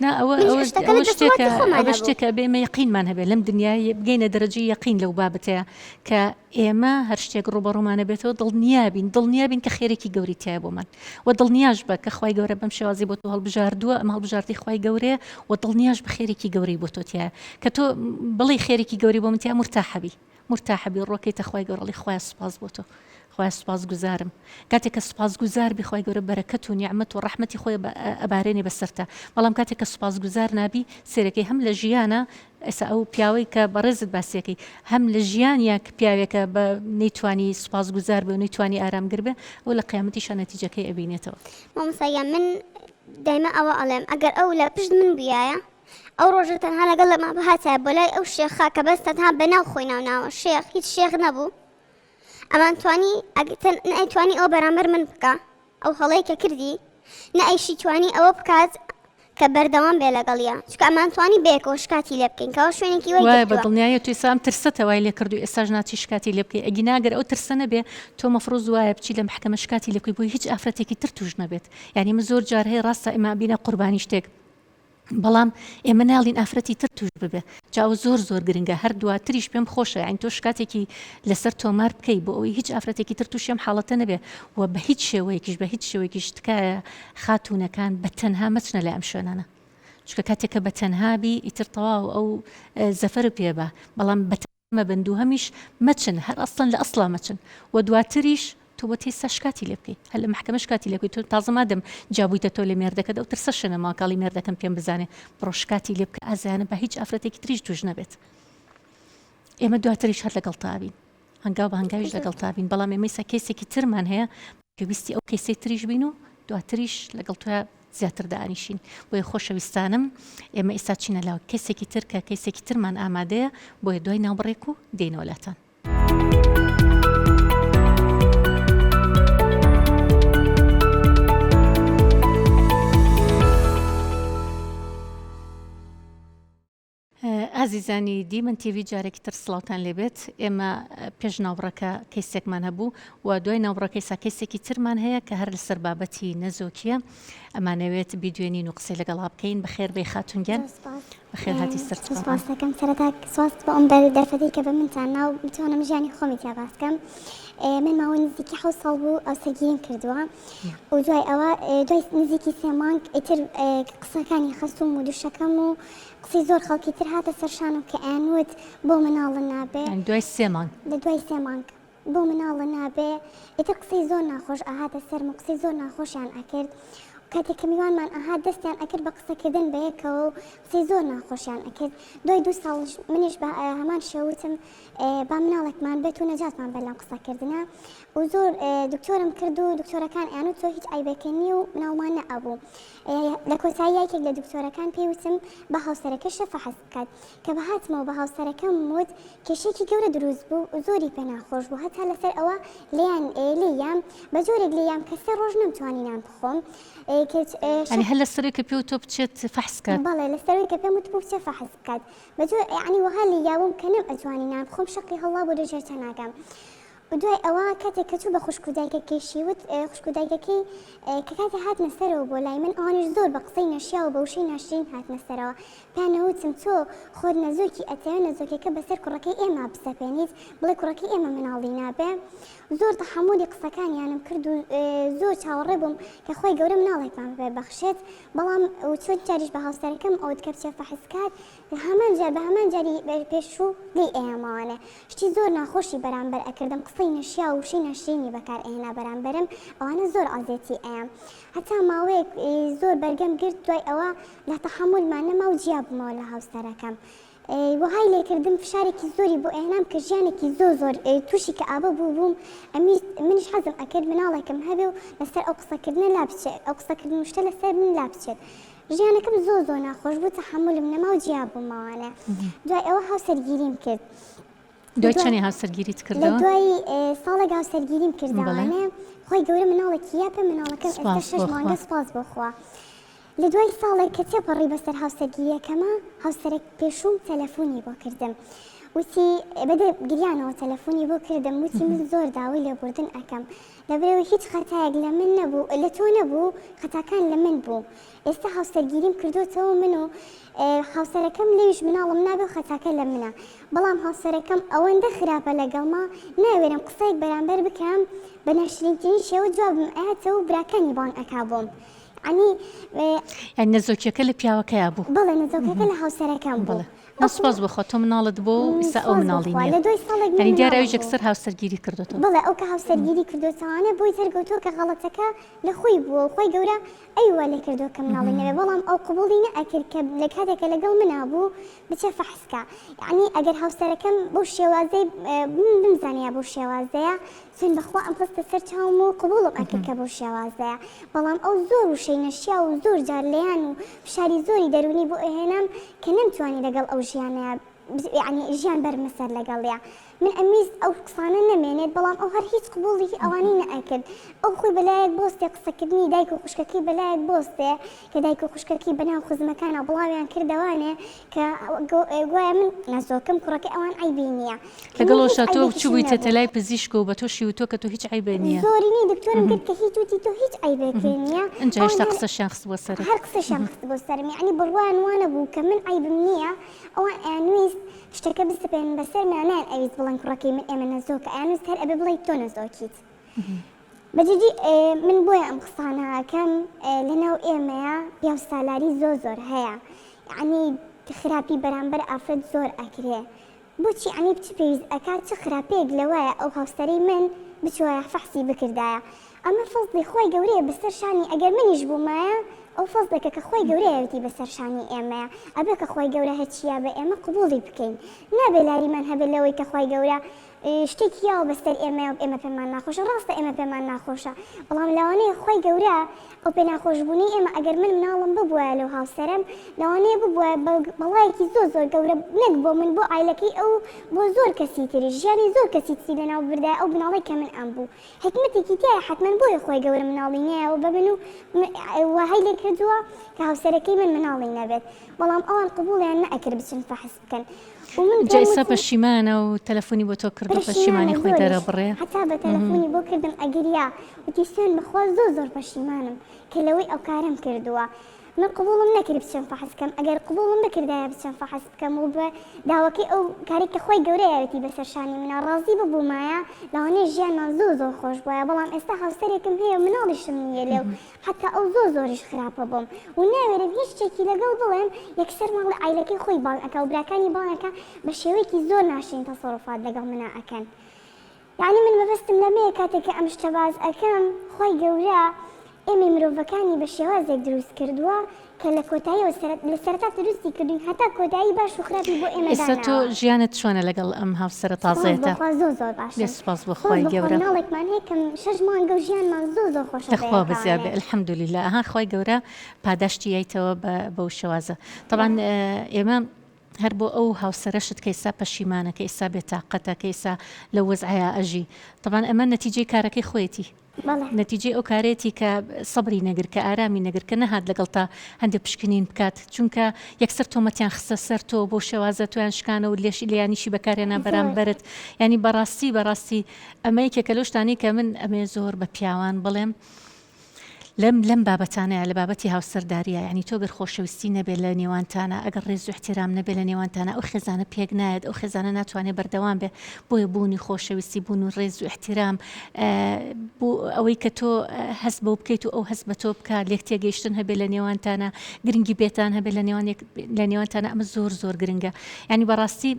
نا ئەوە منیش ئەوە شتەکە لە ئەوە شتێکە دەسەڵاتی خۆما ئەوە نەبوو. شتێکە ئەبێ ئێمە یەقینمان هەبێ لەم دنیای بگەینە دەرەجەی یەقین لەو بابەتەیە کە ئێمە هەر شتێک ڕووبەڕوومان ئەبێتەوە دڵنیا بین دڵنیا بین کە خێرێکی گەورەی تیایە بۆمان و دڵنیاش بە کە خوای گەورە بەم شێوازی بۆ تۆ هەڵبژاردووە ئەم هەڵبژاردەی خوای گەورەیە و دڵنیاش بە خێرێکی گەورەی بۆ تۆ تیایە کە تۆ بڵێی خێرێکی گەورەی بۆ من تیایە مورتاحە بی مورتاحە بی ڕۆکەیتە خوای گەورە ئەڵێی خوایە سوپاس بۆ تۆ خوایە سوپاس گوزارم کاتێک کە سوپاس گوزار بی خوای گەورە بەرەکەت و نیعمەت و ڕەحمەتی خۆی ئەبارێنێ بەسەرتا بەڵام کاتێک کە سوپاس گوزار نابی سێرەکەی هەم لە ژیانە ئێستا ئەو پیاوەی کە بەڕێزت باسیەکەی هەم لە ژیانیا کە پیاوێکە بە نەیتوانی سوپاس گوزار بێ و نەیتوانی ئارامگر بێ ئەو لە قیامەتیشا نەتیجەکەی ئەبینێتەوە. مامۆستا گیان من دایمە ئەوە ئەڵێم ئەگەر ئەو لە پشت من بویایە ئەو ڕۆژە تەنها لەگەڵ لەما بهاتایە بۆ لای ئەو شێخە کە بەس تەنها بە ناو خۆی ناو ناوە شێخ هیچ شێخ نەبوو ئەمان توانی نەیتوانی ئەو بەرامبەر من بکە ئەو هەڵەی کە کردی نە ئەیشی توانی ئەوە بکات کە بەردەوام بێ لەگەڵیا چونکە ئەمان توانی بەیەکەوە شکاتی لێ بکەین کەوا شوێنێکی وای وایە بە گرتووە. دڵنیاییەوە تۆ ئێستا ئەم ترسەتە وای لێ کردووی ئێستاش ناچی شکاتی لێ بکەی ئەگینا گەر ئەو ترسە نەبێ تۆ مەفروز وایە بچی لە مەحکەمە شکاتی لێ بکەی بۆی هیچ ئافرەتێکی تر توش نەبێت یانی من زۆر جار هەیە ڕاستە ئێمە ئەبینە قوربانی شتێک بەڵام ئێمە ناڵین ئافرەتی تر توش ببێ جا ئەوە زۆر زۆر گرنگە هەر دواتریش پێم خۆشە یانی تۆ شکاتێکی لەسەر تۆمار بکەی بۆ ئەوەی هیچ ئافرەتێکی تر توشی ئەم حاڵەتە نەبێ و بە هیچ شێوەیەکیش بە هیچ شێوەیەکیش تکایە خاتوونەکان بە تەنها مەچنە لای ئەم شوێنانە چونکە کاتێک کە بە تەنها بی ئیتر تەواو ئەو زەفەر پێ بە بەڵام بە مەبن دووهەمیش مەچن هەر ئەسڵەن لە ئەسڵا مەچن وە دواتریش تۆ بۆت هێستا شکاتی لێ بکەی هەر لە مەحکەمە شکاتی لێ بکەی تۆ تازە مادەم جیابوویتە تۆ لە مێردەکەت ئەو ترسەشە نەماوە کاڵی مێردەکەم پێم بزانێ بڕۆ شکاتی لێ بکە ئازایانە با هیچ ئافرەتێکی تریش توش نەبێت ئێمە دواتریش هەر لەگەڵ تابین هەنگاو بە هەنگاویش لەگەڵ تابین بەڵام ئێمە ئیستا کەیسێکی ترمان هەیە پێویستی ئەو کەیسەی تریش بین و دواتریش لەگەڵ تۆیا زیاتر دانیشین بۆیە خۆشەویستانم ئێمە ئیستا چینە لاو کەسێکی تر کە کەیسێکی ترمان ئامادەیە بۆیە دوای ناوبڕێک و دێینەوە لاتان. ئازیزانی دیمەن تیڤی جارێکی تر سڵاوتان لێبێت ئێمە پێش ناوبڕەکە کەیسێکمان هەبوو و دوای ناوبڕەکەی سا کەیسێکی ترمان هەیە کە هەر لەسەر بابەتی نەزۆکیە ئەمانەوێت بیدوێنین و قسەی لەگەڵا بکەین بەخێر بێی خاتون گیان بەخێر هاتی سەر سپاس سپاس دەکەم سەرەتا سپاس بۆ ئەم دەرفەتەی کە بە منتان نا و بتوانم ژیانی خۆمی تیا باس کەم من ماوەی نزیکی حەوت ساڵ بوو هاوسەرگیریم کردووە و دوای ئەوە دوای نزیکی سێ مانگ ئیتر قسەکانی خەسووم و دوشەکەم و قسەی زۆر خەڵکی تر هاتە سەر شانم کە ئەیانوت بۆ مناڵە نابێ. یانی دوای سێ مانگ. لە دوای سێ مانگ بۆ مناڵە نابێ ئیتر قسەی زۆر ناخۆش ئەهاتە سەرم و قسەی زۆر ناخۆشیان ئەکرد کاتێک کە میوانمان ئەهات دەستیان ئەکرد بە قسەکردن بە یەکەوە و قسەی زۆر ناخۆشیان ئەکرد دوای دوو ساڵیش منیش بە هەمان شێوە وتم با مناڵێکمان بێت و نەجاتمان بێت لەم قسەکردنە و زۆر دکتۆرم کرد و دکتۆرەکان ئەیانوت تۆ هیچ عەیبێکت نییە و مناڵمان نەئەبوو لە کۆتاییا یەکێک لە دکتۆرەکان پێی وتم با هاوسەرەکەشە فەحس بکات. کە بەهاتمەوە بە هاوسەرەکەم وت کێشەیەکی گەورە دروست بوو و زۆری پێ ناخۆش بوو هەتا لەسەر ئەوە لێیان لێی یام بە جۆرێک لێی یام کە سێ ڕۆژ نەمتوانی نان بخۆم یانی هەر لەسەرەوەی کە پێو تۆ بچێت فەحس کات؟ بەڵێ لەسەرەوەی کە پێم وتبوو بچێ فەحس بکات بە جۆ یانی وەها لێی یابووم کە نەمئەتوانی نان بخۆم شەقی هەڵڵا بۆ دەژێر تەناکەم. و دوای ئەوە کاتێک کە چوو بە خوشک و دایکەکەیشی وت، خوشک و دایکەکەی کە کاتێ هاتنە سەرەوە بۆ لای من ئەوانیش زۆر بە قسەی نەشیاو و بە وشەی ناشرین هاتنە سەرەوە. پێیان نەوتم تۆ خۆت نەزۆکی ئەتەوێ نەزۆکیەکە بەسەر کوڕەکەی ئێمە بسەپێنیت، بڵێ کوڕەکەی ئێمە مناڵی نابێ. زۆر تەحەمولی قسەکانیانم کرد و زۆر چاوەڕێ بووم کە خوای گەورە مناڵێکمان پێ بەخشێت، بەڵام و چۆن جاریش بە هاوسەرەکەم ئەوت کە بچێ فەحس کات، هەمان جار بە هەمان جاری پێشوو لێی ئەیامەوانێ شتی زۆر ناخۆشی بەرامبەر ئەکردم قسەی نەشیاو و وشەی ناشرینی بەکار ئەهێنا بەرامبەرم ئەوانە زۆر عەزێتی ئەیام هەتا ماوەیەک زۆر بەرگەم گرت دوای ئەوە لە تەحەمولمان نەما و جیا بوومەوە لە هاوسەرەکەم وەهای لێکردم فشارێکی زۆری بۆ ئەهێنام کە ژیانێکی زۆر زۆر تووشی کەئابە بوو بووم ئەمیست منیش حەزم ئەکرد مناڵێکم هەبێ و لەسەر ئەو قسەکردنە لابچێت ئەو قسەکردن و شتە لەسەر من لابچێت ژیانەکەم زۆر زۆر ناخۆش بوو تەحەمولم نەما و جیا بوومەوانێ دوای ئەوە هاوسەرگیریم کرد. دوای چەنێ هاوسەرگیریت کردەوە؟ لە دوای ساڵێک هاوسەرگیریم کردەوانێ خوای گەورە مناڵێکی یا پێ مناڵەکەم ئێستا شەش مانگە سوپاس بۆ خوا. لە دوای ساڵێک کە تێپەڕی بەسەر هاوسەرگیریەکەما هاوسەرە پێشووم تەلەفۆنی بۆ کردم وتی بەدە گریانەوە تەلەفۆنی بۆ کردم وتی من زۆر داوای لێبوردن ئەکەم لەبەرئەوەی هیچ خەتایەک لە من نەبوو لە تۆ نەبوو خەتاکان لە من بوو ئێستا هاوسەرگیریم کردۆتەوە من و هاوسەرەکەم لەویش مناڵم نابێ و خەتاکە لە منە بەڵام هاوسەرەکەم ئەوەندە خراپە لەگەڵما ناوێرم قسەیەک بەرامبەر بکەم بە ناشرینترین شێوە جوابم ئەیاتەوە و براکانی بانگ ئەکا بۆم یەعنی یانی نەزۆکیەکە لە پیاوەکەیا بوو؟ بەڵێ نەزۆکیەکە لە هاوسەرەکەم بوو. بەڵێ سوپاس بۆ خوا تۆ مناڵت بۆ و ئیستا ئەو مناڵی نیە یانی دیارە ئەویش یەکسەر هاوسەرگیری کردۆتەوە. بەڵێ ئەو کە هاوسەرگیری کردۆتەوانێ بۆی دەرکەوتووە کە غەڵەتەکە لە خۆی بووە و خوای گەورە ئەوی وا لێکردووە کە مناڵی نەبێ بەڵام ئەو قبوڵی نەئەکرد کە لە کاتێک کە لەگەڵ منا بوو بچێ فەحس کا یەعنی ئەگەر هاوسەرەکەم بەو شێوازەی من بمزانیا بەو شێوازەیە سوێند بەخوا ئەم خستە سەر چاوم و قبوڵم ئەکرد کە بەو شێوازەیە بەڵام ئەو زۆر وشەی نەشیاو و زۆر جار لێیان و فشاری زۆری دەروونی بۆ ئەهێنام کە نەمتوانی لەگەڵ ئەو ژیانەیا یەعنی ژیان بەرمە سەر لەگەڵیا من ئەمویست ئەو قسانە نەمێنێت بەڵام ئەو هەر هیچ قبوڵی ئەوانەی نەئەکرد ئەو خۆی بەلایەک بۆستێ قسەکردنی دایک و خوشکەکەی بەلایەک بۆستێ کە دایک و خوشکەکەی بەناو خزمەکانا بڵاویان کردەوانێ کە گوایە من نەزۆکم کوڕەکەی ئەوان عەیبی نییە لەگەڵ ئەوشا تۆ چووبوویتەتە لای پزیشک و بە تۆشی وتووە کە تۆ هیچ عەیبێ نییە. زۆرینەی دکتۆرم کرد کە هیچ وتی تۆ هیچ عەیبێکێ نییە. ئینجا هێشتا قسەشیان خستبووە سەرت. هەر قسەشیان خستبووە سەرم یەعنی بڕوایان وا نەبوو کە من عەیبم نییە ئەوان ئەیانویست شتەکە بسەپێنن بەسەر منا نەیان ئەویست بڵێن کوڕەکەی من ئێمە نەزۆکە ئەیانویست هەر ئەبێ بڵێی تۆ نەزۆکیت. بە جدی من بۆیە ئەم قسانە ئەکەم لەناو ئێمەیا پیاو سالاری زۆر زۆر هەیە یەعنی خراپی بەرامبەر ئافرەت زۆر ئەکرێ بۆچی یەعنی چ پێویست ئەکات چ خراپەیەک لەوایە ئەو هاوسەرەی من بچوایە فەحسی بکردایە ئەمە فەزڵی خوای گەورەیە بەسەر شانی ئەگەر منیش بوومایە ئەو فەزڵێکە کە خوای گەورە یاوێتی بەسەر شانی ئێمەیە ئەبێ کە خوای گەورە هەرچی یا بە ئێمە قبوڵی بکەین نابێ لاریمان هەبێت لەوەی کە خوای گەورە شتێکی یاوە بەسەر ئێمەیە و ئێمە پێمان ناخۆشە ڕاستە ئێمە پێمان ناخۆشە بەڵام لەوانەیە خوای گەورە ئەو پێ ناخۆشبوونەی ئێمە ئەگەر من مناڵم ببوایە لەو هاوسەرەم لەوانەیە ببوایە بە بەڵایەکی زۆر زۆر گەورە نەک بۆ من بۆ عایلەکەی ئەو بۆ زۆر کەسی تریش ژیانی زۆر کەسی تری لەناو بردایە ئەو مناڵەی کە من ئەم بوو حیکمەتێکی تیایە حەتمەن بۆیە خوای گەورە مناڵی نەیاوە بە من و وەهای لێ کردووە کە هاوسەرەکەی من مناڵی نەبێت بەڵام ئەوان قبوڵیان نەئەکرد بچن فەحس بکەن و من جا پێم ئیستا وتن پەشیمانە و تەلەفۆنی بۆ تۆ کردو پەشیمانە پەشیمانی خۆی زۆریش دەرەبڕێ؟ هەتا بە تەلەفۆنی بۆ کردم ئەگریا وتی سوێند بەخوا زۆر زۆر پەشیمانم کە لەوەی ئەوکارەم کردووە من قبوڵم نەکرد بچم فەحس بکەم ئەگەر قبوڵم بکردایە بچم فەحس بکەم و بە داوەکەی ئەو کارەی کە خوای گەورە یاوێتی بەسەر شانی منا ڕازی ببوومایە لەوانەیە ژیانمان زۆر زۆر خۆش بوایە بەڵام ئێستا هاوسەرێکم هەیە و مناڵیشم نییە لێ و حەتا ئەو زۆر زۆریش خراپە بۆم و ناوێرم هیچ شتێکی لەگەڵ بڵێم یەکسەر ماڵی عایلەکەی خۆی بانگ ئەکا و براکانی بانگ ئەکا بە شێوەیەکی زۆر ناشرین تەسەروفات لەگەڵ منا ئەکەن یەعنی من مەبەستم لەمەیە کاتێک کە ئەم شتە باس ئەکەم خوای گەورە ئێمەی مرۆڤەکانی بە شێوازێک دروست کردووە کە لە کۆتاییەوە لە سەرەتا دروستی کردوین هەتا کۆتایی باش و خراپی بۆ ئێمە ئێستا تۆ داناوە. ژیانت چۆنە لەگەڵ ئەم هاوسەرە سوپاس تازەیەتە؟ بۆ خوا زۆر زۆر بێ باشم سوپاس بۆ سوپاس خوای بۆ خوا گەورە. مناڵێکمان هەیە کە شەش مانگە و ژیانمان زۆر زۆر خۆشە لەخوا بەزیا بێ بەیەکەوانێ. الحمدللە ئەها خوای گەورە پاداشتی یایتەوە بە بەو شێوازە تەبعەن ئێمە. هەر بۆ ئەو هاوسەرەشت کە ئیستا پەشیمانە کە ئیستا بێتاقەتە کە ئیستا لەو وەزعەیا ئەژی تەبعەن ئەمە نەتیجەی کارەکەی خۆیەتی بەڵێ. نەتیجەی ئەو کارەیەتی کە سەبری نەگرت کە ئارامی نەگرت کە نەهات لەگەڵتا هەندێ پشکنین بکات چونکە یەکسەر تۆمەتیان خستە سەر تۆ بەو شێوازە تۆیان شکانەوە لێش لێیانیشی بەکارهێنا زۆر. بەرامبەرت یانی بەڕاستی بەڕاستی ئەمە یەکێکە لەو شتانەی کە من ئەمەوێ زۆر بە پیاوان بڵێم لەم لەم بابەتانەیا لە بابەتی هاوسەردارییا یانی تۆ گەر خۆشەویستی نەبێت لە نێوانتانا ئەگەر ڕێز و ئیحتیرام نەبێت لە نێوانتانا ئەو خێزانە پێک نایەت ئەو خێزانە ناتوانێت بەردەوام بێت بۆیە بوونی خۆشەویستی بوون و ڕێز و ئیحتیرام بۆ ئەوەی کە تۆ هەست بەو بکەیت و ئەو هەست بە تۆ بکات لێک تێگەیشتن هەبێت لە نێوانتانا گرنگی بێتان هەبێت لە نێوان لە نێوانتانا ئەمە زۆر زۆر گرنگە یانی بەڕاستی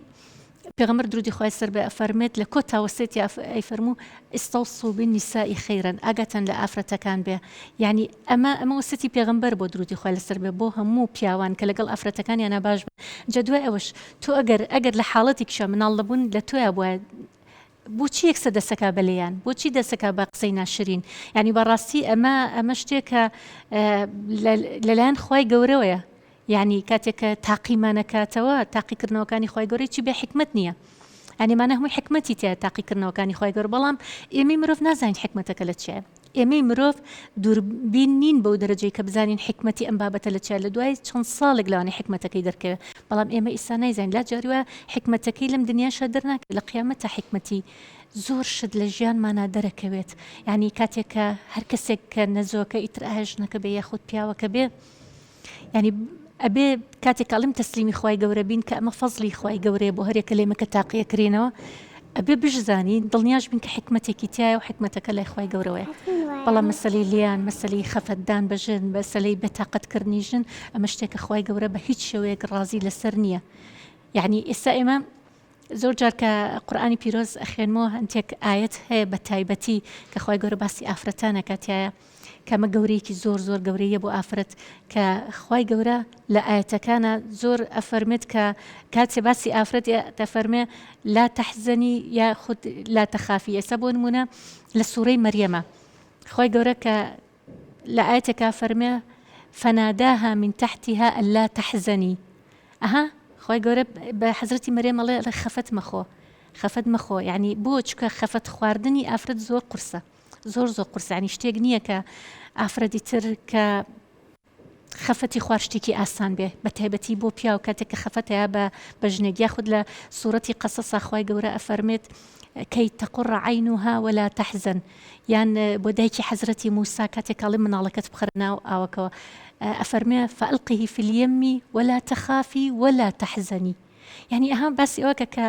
پێغەمبەر درودی خوای سەر بێ ئەفەرموێت لە کۆتا وەسێتیا ئەیفەرموو استوصوا بالنساء خیرا ئاگاتان لە ئافرەتەکان بێ یعنی ئەمە ئەمە وەسێتی پێغەمبەر بۆ درودی خوای لەسەر بێ بۆ هەموو پیاوان کە لەگەڵ ئافرەتەکانیانا باش بن جا دوای ئەوەش تۆ ئەگەر ئەگەر لە حاڵەتێکیشا مناڵ نەبوون لە تۆیا بوایە بۆچی یەکسەر دەسەکا بە لێیان بۆچی دەسەکا بە قسەی ناشرین یعنی بەڕاستی ئەمە ئەمە شتێکە لەلایەن خوای گەورەوەیە یانی کاتێک کە تاقیمان ئەکاتەوە تاقیکردنەوەکانی خوای گەورە هیچی بێ حیکمەت نییە یانی مانە هەمووی حیکمەتی تیایە تاقیکردنەوەکانی خوای گەورە بەڵام ئێمەی مرۆڤ نازانین حیکمەتەکە لە چیایە ئێمەی مرۆڤ دووربین نین بەو دەرەجەی کە بزانین حیکمەتی ئەم بابەتە لە چیایە لە دوای چەند ساڵێک لەوانەیە حیکمەتەکەی دەرکەوێت بەڵام ئێمە ئیستا نایزانین لا جاری وایە حیکمەتەکەی لەم دنیاشا دەرناکەوێت لە قیامەتا حیکمەتی زۆر شت لە ژیانمانا دەرەکەوێت یانی کاتێک کە هەر کەسێک کە نەزۆکە ئیتر ئایا ژنەکە بێ یاخود پیاوەکە بێ یانی ئەبێ کاتێک ئەڵێم تەسلیمی خوای گەورە بین کە ئەمە فەزڵی خوای گەورەیە بۆ هەرێکە لێمە کە تاقیەکرێنەوە ئەبێ بشزانین دڵنیاش بین کە حکمتێکی تایە و حکمتەکە لای خوای گەورەوەیە بەڵام مەسەلەی لیان مەسەلەی خەفەتدان بە ژن مەسەلەی بێتاقەتکردنی ژن ئەمە شتێکە خوای گەورە بە هیچ شێوەیەک ڕازی لەسەر نییە یعنی ئێستا ئێمە زۆر جار کە قورئانی پیرۆز ئەخوێنمەوە هەندێک ئایەت هەیە بە تایبەتی کە خوای گەورە باسی ئافرەتان ئەکات تیایە کە ئەمە گەورەیەکی زۆر زۆر گەورەیە بۆ ئافرەت کە خوای گەورە لە ئایەتەکانە زۆر ئەفەرمێت کە کاتێ باسی ئافرەت دەفەرمێ لا تحزنی یا خود لا تخافی ئێستا بۆ نمونە لە سوڕەی مەریەمە خوای گەورە کە لە ئایەتێکا فەرمێ فناداها من تحتها الا تحزنی ئەها خوای گەورە بە حەزرەتی مەریەم ئەڵێ ئەڵێ خەفەت مەخۆ خەفەت مەخۆ یعنی بۆ چونکە خەفەت خواردنی ئافرەت زۆر قورسە زۆر زۆر قورسە یعنی شتێک نییە کە ئافرەتی تر کە خەفەتی خوار شتێکی ئاسان بێ بە تایبەتی بۆ پیاو کاتێک کە خەفەت هەیە بە بە ژنێک یاخود لە سوڕەتی قەسەسا خوای گەورە ئەفەرمێت کەی تقر عینها ولا تحزن یان بۆ دایکی حەزرەتی موسا کاتێک ئەڵێ مناڵەکەت بخەرە ناو ئاوەکەوە ئەفەرمێ فألقه في اليم ولا تخافي ولا تحزني یعنی ئەها باسی ئەوە کە کە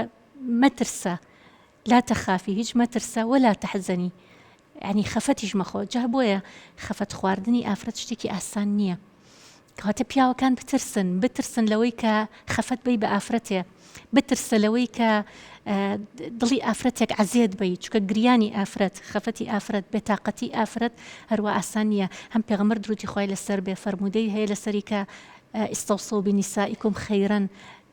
مەترسە لا تخافی هیچ مەترسە ولا تحزنی یانی خەفەتیش مەخۆ جا بۆیە خەفەت خواردنی ئافرەت شتێکی ئاسان نییە کەواتە پیاوەکان بترسن بترسن لەوەی کە خەفەت بی بە ئافرەتێ بترسە لەوەی کە دڵی ئافرەتێک عەزێت بی چونکە گریانی ئافرەت خەفەتی ئافرەت بێتاقەتی ئافرەت هەروە ئاسان نییە هەم پێغەمبەر درودی خوای لەسەر بێ فەرموودەی هەیە لەسەری کە استوصوا بنسائکم خیرا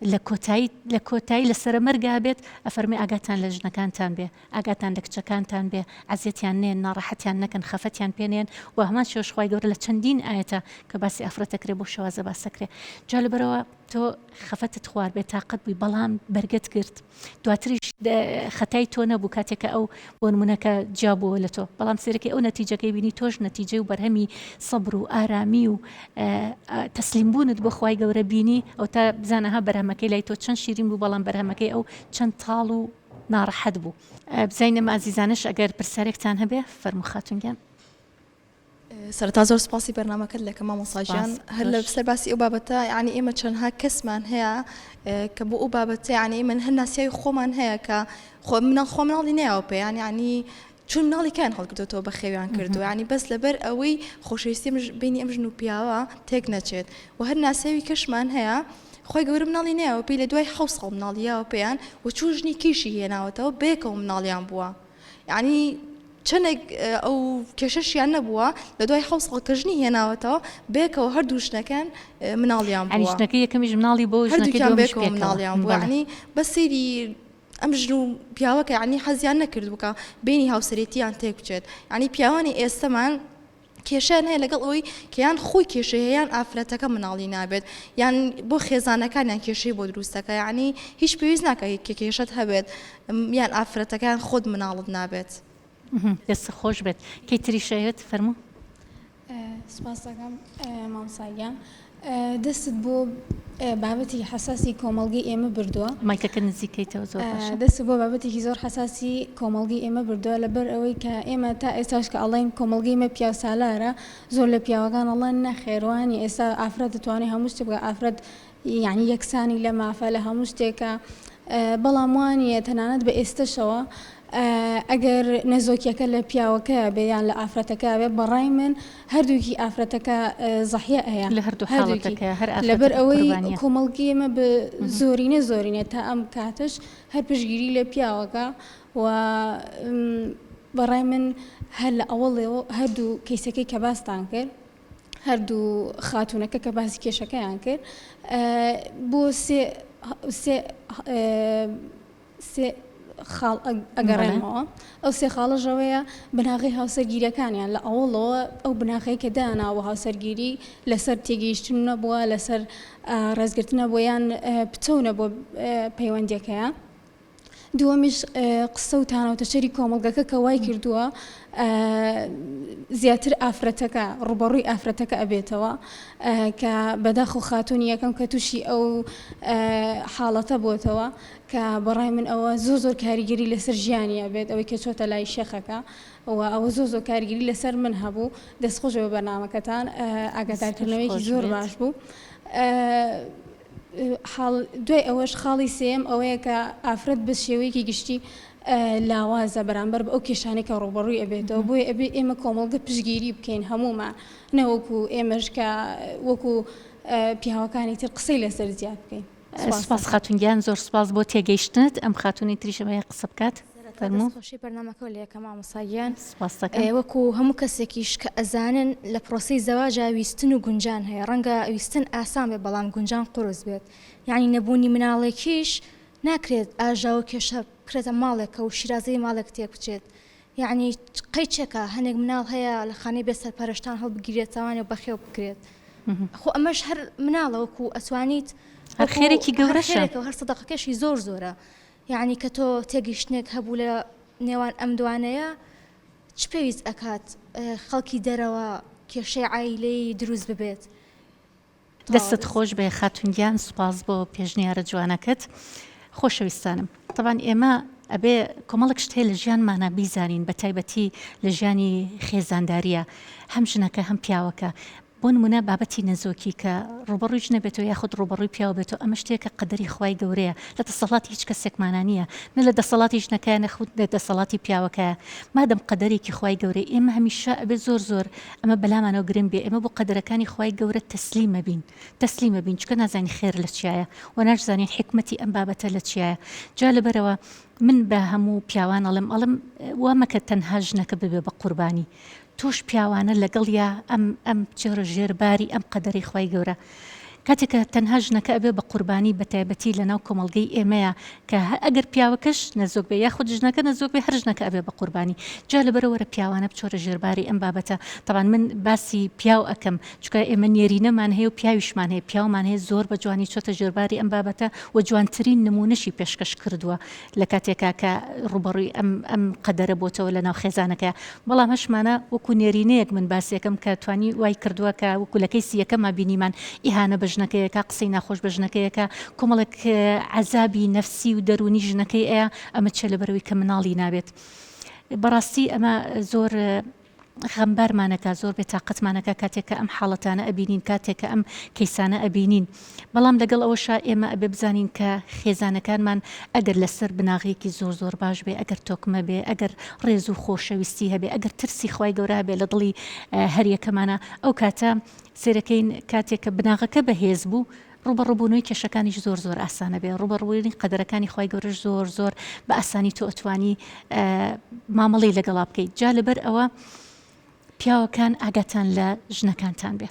لە کۆتایی لە کۆتایی لە سەرەمەرگا بێت ئەفەرمێ ئاگاتان لە ژنەکانتان بێ ئاگاتان لە کچەکانتان بێ ئەزیەتیان نەیەن ناڕەحەتیان نەکەن خەفەتیان پێ نەیەن وە هەمان شێوەش خوای گەورە لە چەندین ئایەتە کە باسی ئافرەت ئەکرێ بەو شێوازە باس ئەکرێ جا لەبەرئەوە تۆ خەفەتت خوارد بێ تاقەت بووی بەڵام بەرگەت گرت دواتریش خەتای تۆ نەبوو کاتێک کە ئەو بۆ نمونە کە جیا بووەوە لە تۆ بەڵام سێرەکەی ئەو نەتیجەکەی بینی تۆش نەتیجەی و بەرهەمی سەبر و ئارامی و تەسلیم بوونت بۆ خوای گەورە بینی ئەو تا بزانە ها بەرهەمەکەی لای تۆ چەند شیرین بوو بەڵام بەرهەمەکەی ئەو چەند تاڵ و ناڕەحەت بوو. بزانین ئەم ئازیزانەش ئەگەر پرسیارێکتان هەبێ فەرموو خاتوون گیان. سەرەتا زۆر سپاسی بەرنامەکەت دەکەم مامۆستا گیان هەر لە سەر باسی ئەو بابەتە یعنی ئێمە چەندها کەسمان هەیە کە بۆ ئەو بابەتە یعنی ئێمە هەر ناسیاوی خۆمان هەیە کە خۆ مناڵ خۆ مناڵی نەیاوە پێیان یعنی چون مناڵی کیان هەڵگرتۆتەوە بەخێویان کردو یعنی بەس لەبەر ئەوەی خۆشەویستی بینی ئەم ژن و پیاوە تێک نەچێت و هەر ناسیاوی کەشمان هەیە خۆی گەورە مناڵی نەیاوە پێی لە دوای حەو ساڵ مناڵی یاوە پێیان و چوو ژنی کیشی هێناوەتەوە بەیەکەوە مناڵیان بووە یانی چەندێک ئەو کێشەشیان نەبووە لە دوای حەو ساڵ کە ژنی هێناوەتەوە بەیەکەوە هەردوو ژنەکان مناڵیان یانی بووە ژنەکەی یەکەمیش مناڵی بووە و ژنەکەی هەردووکیان دووەمیش بەیەکەوە پێکەوە مناڵیان بووە بەڵێ. یانی بەس سەیری ئەم ژن و پیاوە کە یانی حەزیان نەکردبوو کە بەینی هاوسەرێتیان تێک بچێت یانی پیاوانی ئێستەمان. کێشەیان هەیە لەگەڵ ئەوەی کە یان خۆی کێشەی هەیە یان ئافرەتەکە مناڵی نابێت یان بۆ خێزانەکانیان کێشەی بۆ دروست دەکات یانی هیچ پێویست ناکات کە کێشەت هەبێت یان ئافرەتەکە یان خۆت مناڵت نابێت. دەست خۆش بێت کەی تریش ئەیەت فەرموو. سوپاست دەکەم مامۆستا گیان دەستت بۆ بابەتی حەساسی کۆمەڵگەی ئێمە بردووە. مایکەکە نزیک کەیتەوە زۆر باشە. دەستت بۆ بابەتێکی زۆر حەساسی کۆمەڵگەی ئێمە بردووە لەبەر ئەوەی کە ئێمە تا ئێستاش کە ئەڵێین کۆمەڵگەی ئێمە پیاوسالارە زۆر لە پیاوەکان ئەڵێن نەخێر وانیە ئێستا ئافرەت دەتوانێت هەموو شتێک بکات ئافرەت یانی یەکسانی لە مافە لە هەموو شتێکە بەڵام وانیە تەنانەت بە ئێستەشەوە ئەگەر نەزۆکیەکە لە پیاوەکە بێ یان لە ئافرەتەکە بێ بەڕای من هەردووکی ئافرەتەکە زەحیە ئەیە لە هەردوو حاڵەتەکە هەر ئافرەتەکە لەبەر ئەوەی قوربانیە. کۆمەڵگەی ئێمە بە زۆرینە زۆرینە تا ئەم کاتەش هەر پشتگیری لە پیاوەکە و بەڕای من هەر لە ئەوەڵەوە هەردوو کەیسەکەی کە باستان کرد هەردوو خاتوونەکە کە باسی کێشەکەیان کرد بۆ سێ سێ سێ خاڵ ئەگەڕێنمەوە ئەو سێ خاڵەش ئەوەیە بناغەی هاوسەرگیریەکانیان لە ئەوەڵەوە ئەو بناغەی کە دایانناوە هاوسەرگیری لەسەر تێگەیشتن نەبووە لەسەر ڕێزگرتن نەبووە یان پتەو نەبووە پەیوەندیەکەیان. دووەمیش قسە و تانە و تەشەری کۆمەڵگەکە کە وای کردووە زیاتر ئافرەتەکە ڕوبەڕووی ئافرەتەکە ئەبێتەوە کە بەداخ و خاتونی یەکەم کە تووشی ئەو حاڵەتە بۆتەوە کە بەڕای من ئەوە زۆر زۆر کاریگەری لەسەر ژیانی ئەبێت ئەوەی کە چۆتە لای شێخەکە و ئەوە زۆر زۆر کاریگەری لەسەر من هەبوو دەستخۆش بە بەرنامەکەتان ئاگادارکردنەوەیەکی زۆر باش بوو. حاڵ دوای ئەوەش خاڵی سێیەم ئەوەیە کە ئافرەت بە شێوەیەکی گشتی لاوازە بەرامبەر بە ئەو کێشانەی کە ڕووبەڕووی ئەبێتەوە بۆیە ئەبێ ئێمە کۆمەڵگە پشتگیری بکەین هەموومان نەوەکو ئێمەش کە وەکو پیاوەکانی تر قسەی لەسەر زیاد بکەین. سوپاس خاتون گیان زۆر سوپاس بۆ تێگەیشتنت ئەم خاتونی تریش ئەمەیە قسە بکات سەرەتا فەرموو. دەست خۆشی بەرنامەکەو لێ ئەکەم مامۆستا گیان سوپاست دەکەم. وەکو هەموو کەسێکیش کە ئەزانن لە پرۆسەی زەواجا ویستن و گونجان هەیە ڕەنگە ویستن ئاسان بێت بەڵام گونجان قورس بێت یانی نەبوونی مناڵێکیش ناکرێت ئاژاوە کێشە بکرێتە ماڵێکە و شیرازەی ماڵێک تێک بچێت یانی قەیچێکە هەنێک مناڵ هەیە لە خانەی بێ سەرپەرشتان هەڵبگیرێتەوانێ و بەخێو بکرێت خۆ ئەمەش هەر مناڵە وەکو ئەتوانیت هەر خێرێکی گەورەشە هەر سەدەقەکەشی زۆر زۆرە یانی کە تۆ تێگەیشتنێک هەبوو لە نێوان ئەم دوانەیە چ پێویست ئەکات خەڵکی دەرەوە کێشەی عایلەیی دروست ببێت؟ دەستت خۆش بێ خاتون گیان سوپاس بۆ پێشنیارە جوانەکەت خۆشەویستانم تەبان ئێمە ئەبێ کۆمەڵێک شت هەیە لە ژیانمانە بیزانین بە تایبەتی لە ژیانی خێزانداریە هەم ژنەکە هەم پیاوەکە بۆ نمونە بابەتی نەزۆکی کە ڕوبەڕووی ژنە بێتەوە یاخود ڕوبەڕووی پیاو بێتەوە ئەمە شتێکە قەدەری خوای گەورەیە لە دەسەڵاتی هیچ کەسێکمانا نییە نە لە دەسەڵاتی ژنەکەیە نە خود لە دەسەڵاتی پیاوەکەیە مادەم قەدەرێکی خوای گەورەیە ئێمە هەمیشە ئەبێ زۆر زۆر ئەمە بەلامانەوە گرنگ بێ ئێمە بۆ قەدەرەکانی خوای گەورە تەسلیمە بین تەسلیمە بین چونکە نازانین خێر لە چیایە و ناشزانین حیکمەتی ئەم بابەتە لە چیایە جا لەبەرەوە من بە هەموو پیاوان ئەڵێم ئەڵێم وا مەکە تەنها ژنەکە ببێ بە قوربانی تۆش پیاوانە لەگەڵیا ئەم ئەم بچێرە ژێر باری ئەم قەدەرەی خوای گەورە کاتێک کە تەنها ژنەکە ئەبێ بە قوربانی بە تایبەتی لە ناو کۆمەڵگەی ئێمەیە کە ئەگەر پیاوەکەش نەزۆک بێ یاخود ژنەکە نەزۆک بێ هەر ژنەکە ئەبێ بە قوربانی جا لەبەرە وەرە پیاوانە بچۆرە ژێرباری ئەم بابەتە تەبان من باسی پیاو ئەکەم چونکە ئێمە نێرینەمان هەیە و پیاویشمان هەیە پیاومان هەیە زۆر بە جوانی چۆتە ژێرباری ئەم بابەتە و جوانترین نمونەشی پێشکەش کردووە لە کاتێکا کە ڕووبەڕووی ئەم ئەم قەدەرە بۆتەوە لە ناو خێزانەکەیا بەڵام هەشمانە وەکو نێرینەیەک من باسیەکەم کە توانی وای کردووە کە وەکو لە کەیسی یەکەما بینیمان ئیهانە بە ژنەکەیەکا قسەی ناخۆش بە ژنەکەیەکا کۆمەڵێک عەزابی نەفسی و دەروونی ژنەکەی ئەیا ئەمە چیە لەبەرئەوەی کە مناڵی نابێت بەڕاستی ئەمە زۆر غەمبارمانەکا زۆر بێ تاقەتمانەکا کاتێک کە ئەم حاڵەتانە ئەبینین کاتێک کە ئەم کەیسانە ئەبینین بەڵام لەگەڵ ئەوەشا ئێمە ئەبێ بزانین کە خێزانەکانمان ئەگەر لەسەر بناغەیەکی زۆر زۆر باش بێ ئەگەر تۆکمە بێ ئەگەر ڕێز و خۆشەویستی هەبێ ئەگەر ترسی خوای گەورە هەبێ لە دڵی هەریەکەمانە ئەو کاتە سێرەکەین کاتێک کە بناغەکە بەهێز بوو ڕووبەڕووبوونەوەی کێشەکانیش زۆر زۆر ئاسانە بێ ڕووبەڕووبوونی قەدەرەکانی خوای گەورەش زۆر زۆر بە ئاسانی تۆ ئەتوانی مامەڵەی لەگەڵا بکەیت جا لەبەر ئەوە پیاوەکان ئاگاتان لە ژنەکانتان بێ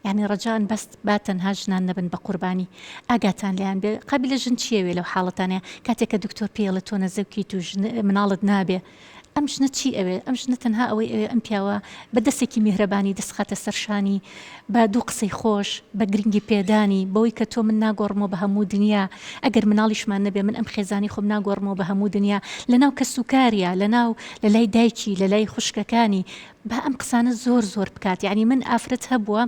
یعنی ڕەجان بەست با تەنها ژنان نەبن بە قوربانی ئاگاتان لیان بێ قابلە ژن چیەوێ لەو حاڵەتانەیە کاتێک کە دکتۆر پێڵێ تۆ نەزەوکیت و مناڵت نابێ. ئەم ژنە چی ئەوێ؟ ئەم ژنە تەنها ئەوەی ئەوێ ئەم پیاوە بە دەستێکی میهرەبانی دەست خاتە سەر شانی، بە دوو قسەی خۆش، بە گرنگی پێدانی، بەوەی کە تۆ من ناگۆڕمەوە بە هەموو دنیا، ئەگەر مناڵیشمان نەبێ من ئەم خێزانەی خۆم ناگۆڕمەوە بە هەموو دنیا، لە ناو کەسوکاریا، لە ناو لە لای دایکی، لە لای خوشکەکانی، با ئەم قسانە زۆر زۆر بکات، یانی من ئافرەت هەبووە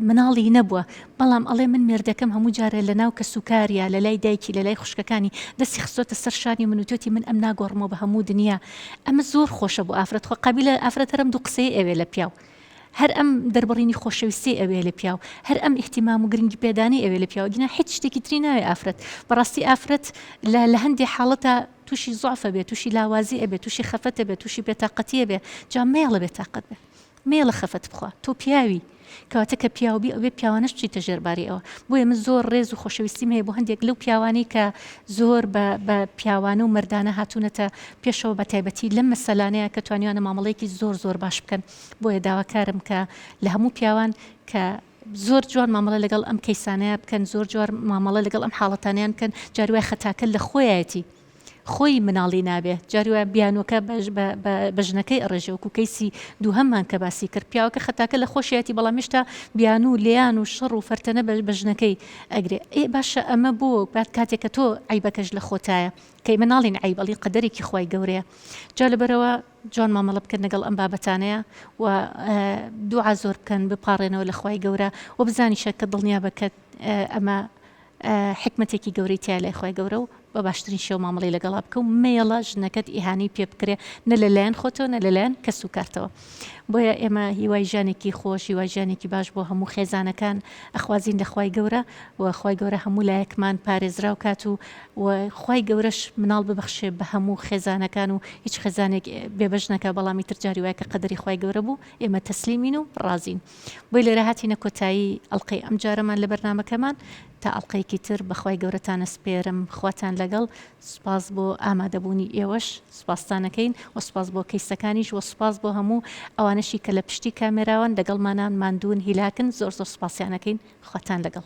مناڵی نەبووە، بەڵام ئەڵێ من مێردەکەم هەموو جارێ لە ناو کەسوکاریا، لە لای دایکی، لە لای خوشکەکانی دەستی خستۆتە سەر شانی من وتوێتی من ئەم ناگۆڕمەوە بە هەموو دنیا، ئەمە زۆر خۆشە بۆ ئافرەت، خۆ قابیلە ئافرەت هەر ئەم دوو قسەیەی ئەوێ لە پیاو، هەر ئەم دەربڕینی خۆشەویستیەی ئەوێ لە پیاو، هەر ئەم ئیهتیمام و گرنگی پێدانەی ئەوێ لە پیاو، ئەگینا هیچ شتێکی تری ناوێ ئافرەت، بەڕاستی ئافرەت لە لە هەندێ حاڵەتا تووشی زوعف ئەبێ، تووشی لاوازی ئەبێ، تووشی خەفەت ئەبێ، تووشی بێتاقەتی ئەبێ، جا مەیەڵە بێتاقەت بێ. مەیەڵە خەفەت بخوا تۆ پیاوی کەواتە کە پیاو بی ئەبێ پیاوانەش بچیتە ژێر باری ئەوە بۆیە من زۆر ڕێز و خۆشەویستیم هەیە بۆ هەندێک لەو پیاوانەی کە زۆر بە بە پیاوانە و مەردانە هاتوونەتە پێشەوە بە تایبەتی لەم مەسەلانەیە کە توانیوانە مامەڵەیەکی زۆر زۆر باش بکەن بۆیە داواکارم کە لە هەموو پیاوان کە زۆر جوان مامەڵە لەگەڵ ئەم کەیسانەیە بکەن زۆر جوار مامەڵە لەگەڵ ئەم حاڵەتانیان بکەن جاری وای خەتاکە لە خۆیەتی خۆی مناڵی نابێ جاری وایە بیانوەکە بە ژنەکەی ئەڕێژێ وەکو کەیسی دووهەممان کە باسی کرد پیاوەکە خەتاکە لە خۆشیەتی بەڵام هێشتا بیانوو لێیان و شەڕ و فەرتەنە بە ژنەکەی ئەگرێ ئێ باشە ئەمە بۆ بات کاتێک کە تۆ عەیبەکەش لە خۆتایە کە ئێمە ناڵین عەیب ئەڵین قەدەرێکی خوای گەورەیە جا لەبەرەوە جوان مامەڵە بکەن لەگەڵ ئەم بابەتانەیە و دوعا زۆر بکەن بپاڕێنەوە لە خوای گەورە و بزانیشە کە دڵنیابە کە ئەمە حیکمەتێکی گەورەی تیایە لای خوای گەورە و بە باشترین شێوە مامەڵەی لەگەڵا بکە و مەیەڵە ژنەکەت ئیهانەی پێ بکرێ نە لە لایەن خۆتەوە نە لە لایەن کەس و کارتەوە بۆیە ئێمە هیوای ژیانێکی خۆش هیوای ژیانێکی باش بۆ هەموو خێزانەکان ئەخوازین لە خوای گەورە و خوای گەورە هەموو لایەکمان پارێزراو کات و و خوای گەورەش مناڵ ببەخشێ بە هەموو خێزانەکان و هیچ خێزانێک بێبەش نەکا بەڵام ئیتر جاری وایە کە قەدەری خوای گەورە بوو ئێمە تەسلیمین و ڕازین. بۆیە لێرە هاتینە کۆتایی ئەڵقەی ئەم جارەمان لە بەرنامەکەمان تا ئەڵقەیەکی تر بەخوای گەورەتان ئەسپێرم خواتان لەگەڵ سوپاس بۆ ئامادەبوونی ئێوەش سوپاستان ئەکەین وە سوپاس بۆ کەیسەکانیش وە سوپاس بۆ هەموو ئەوانەشی کە لە پشتی کامێراوەن لەگەڵمانان ماندوون هیلاکن زۆر زۆر سوپاسیان ئەکەین خواتان لەگەڵ.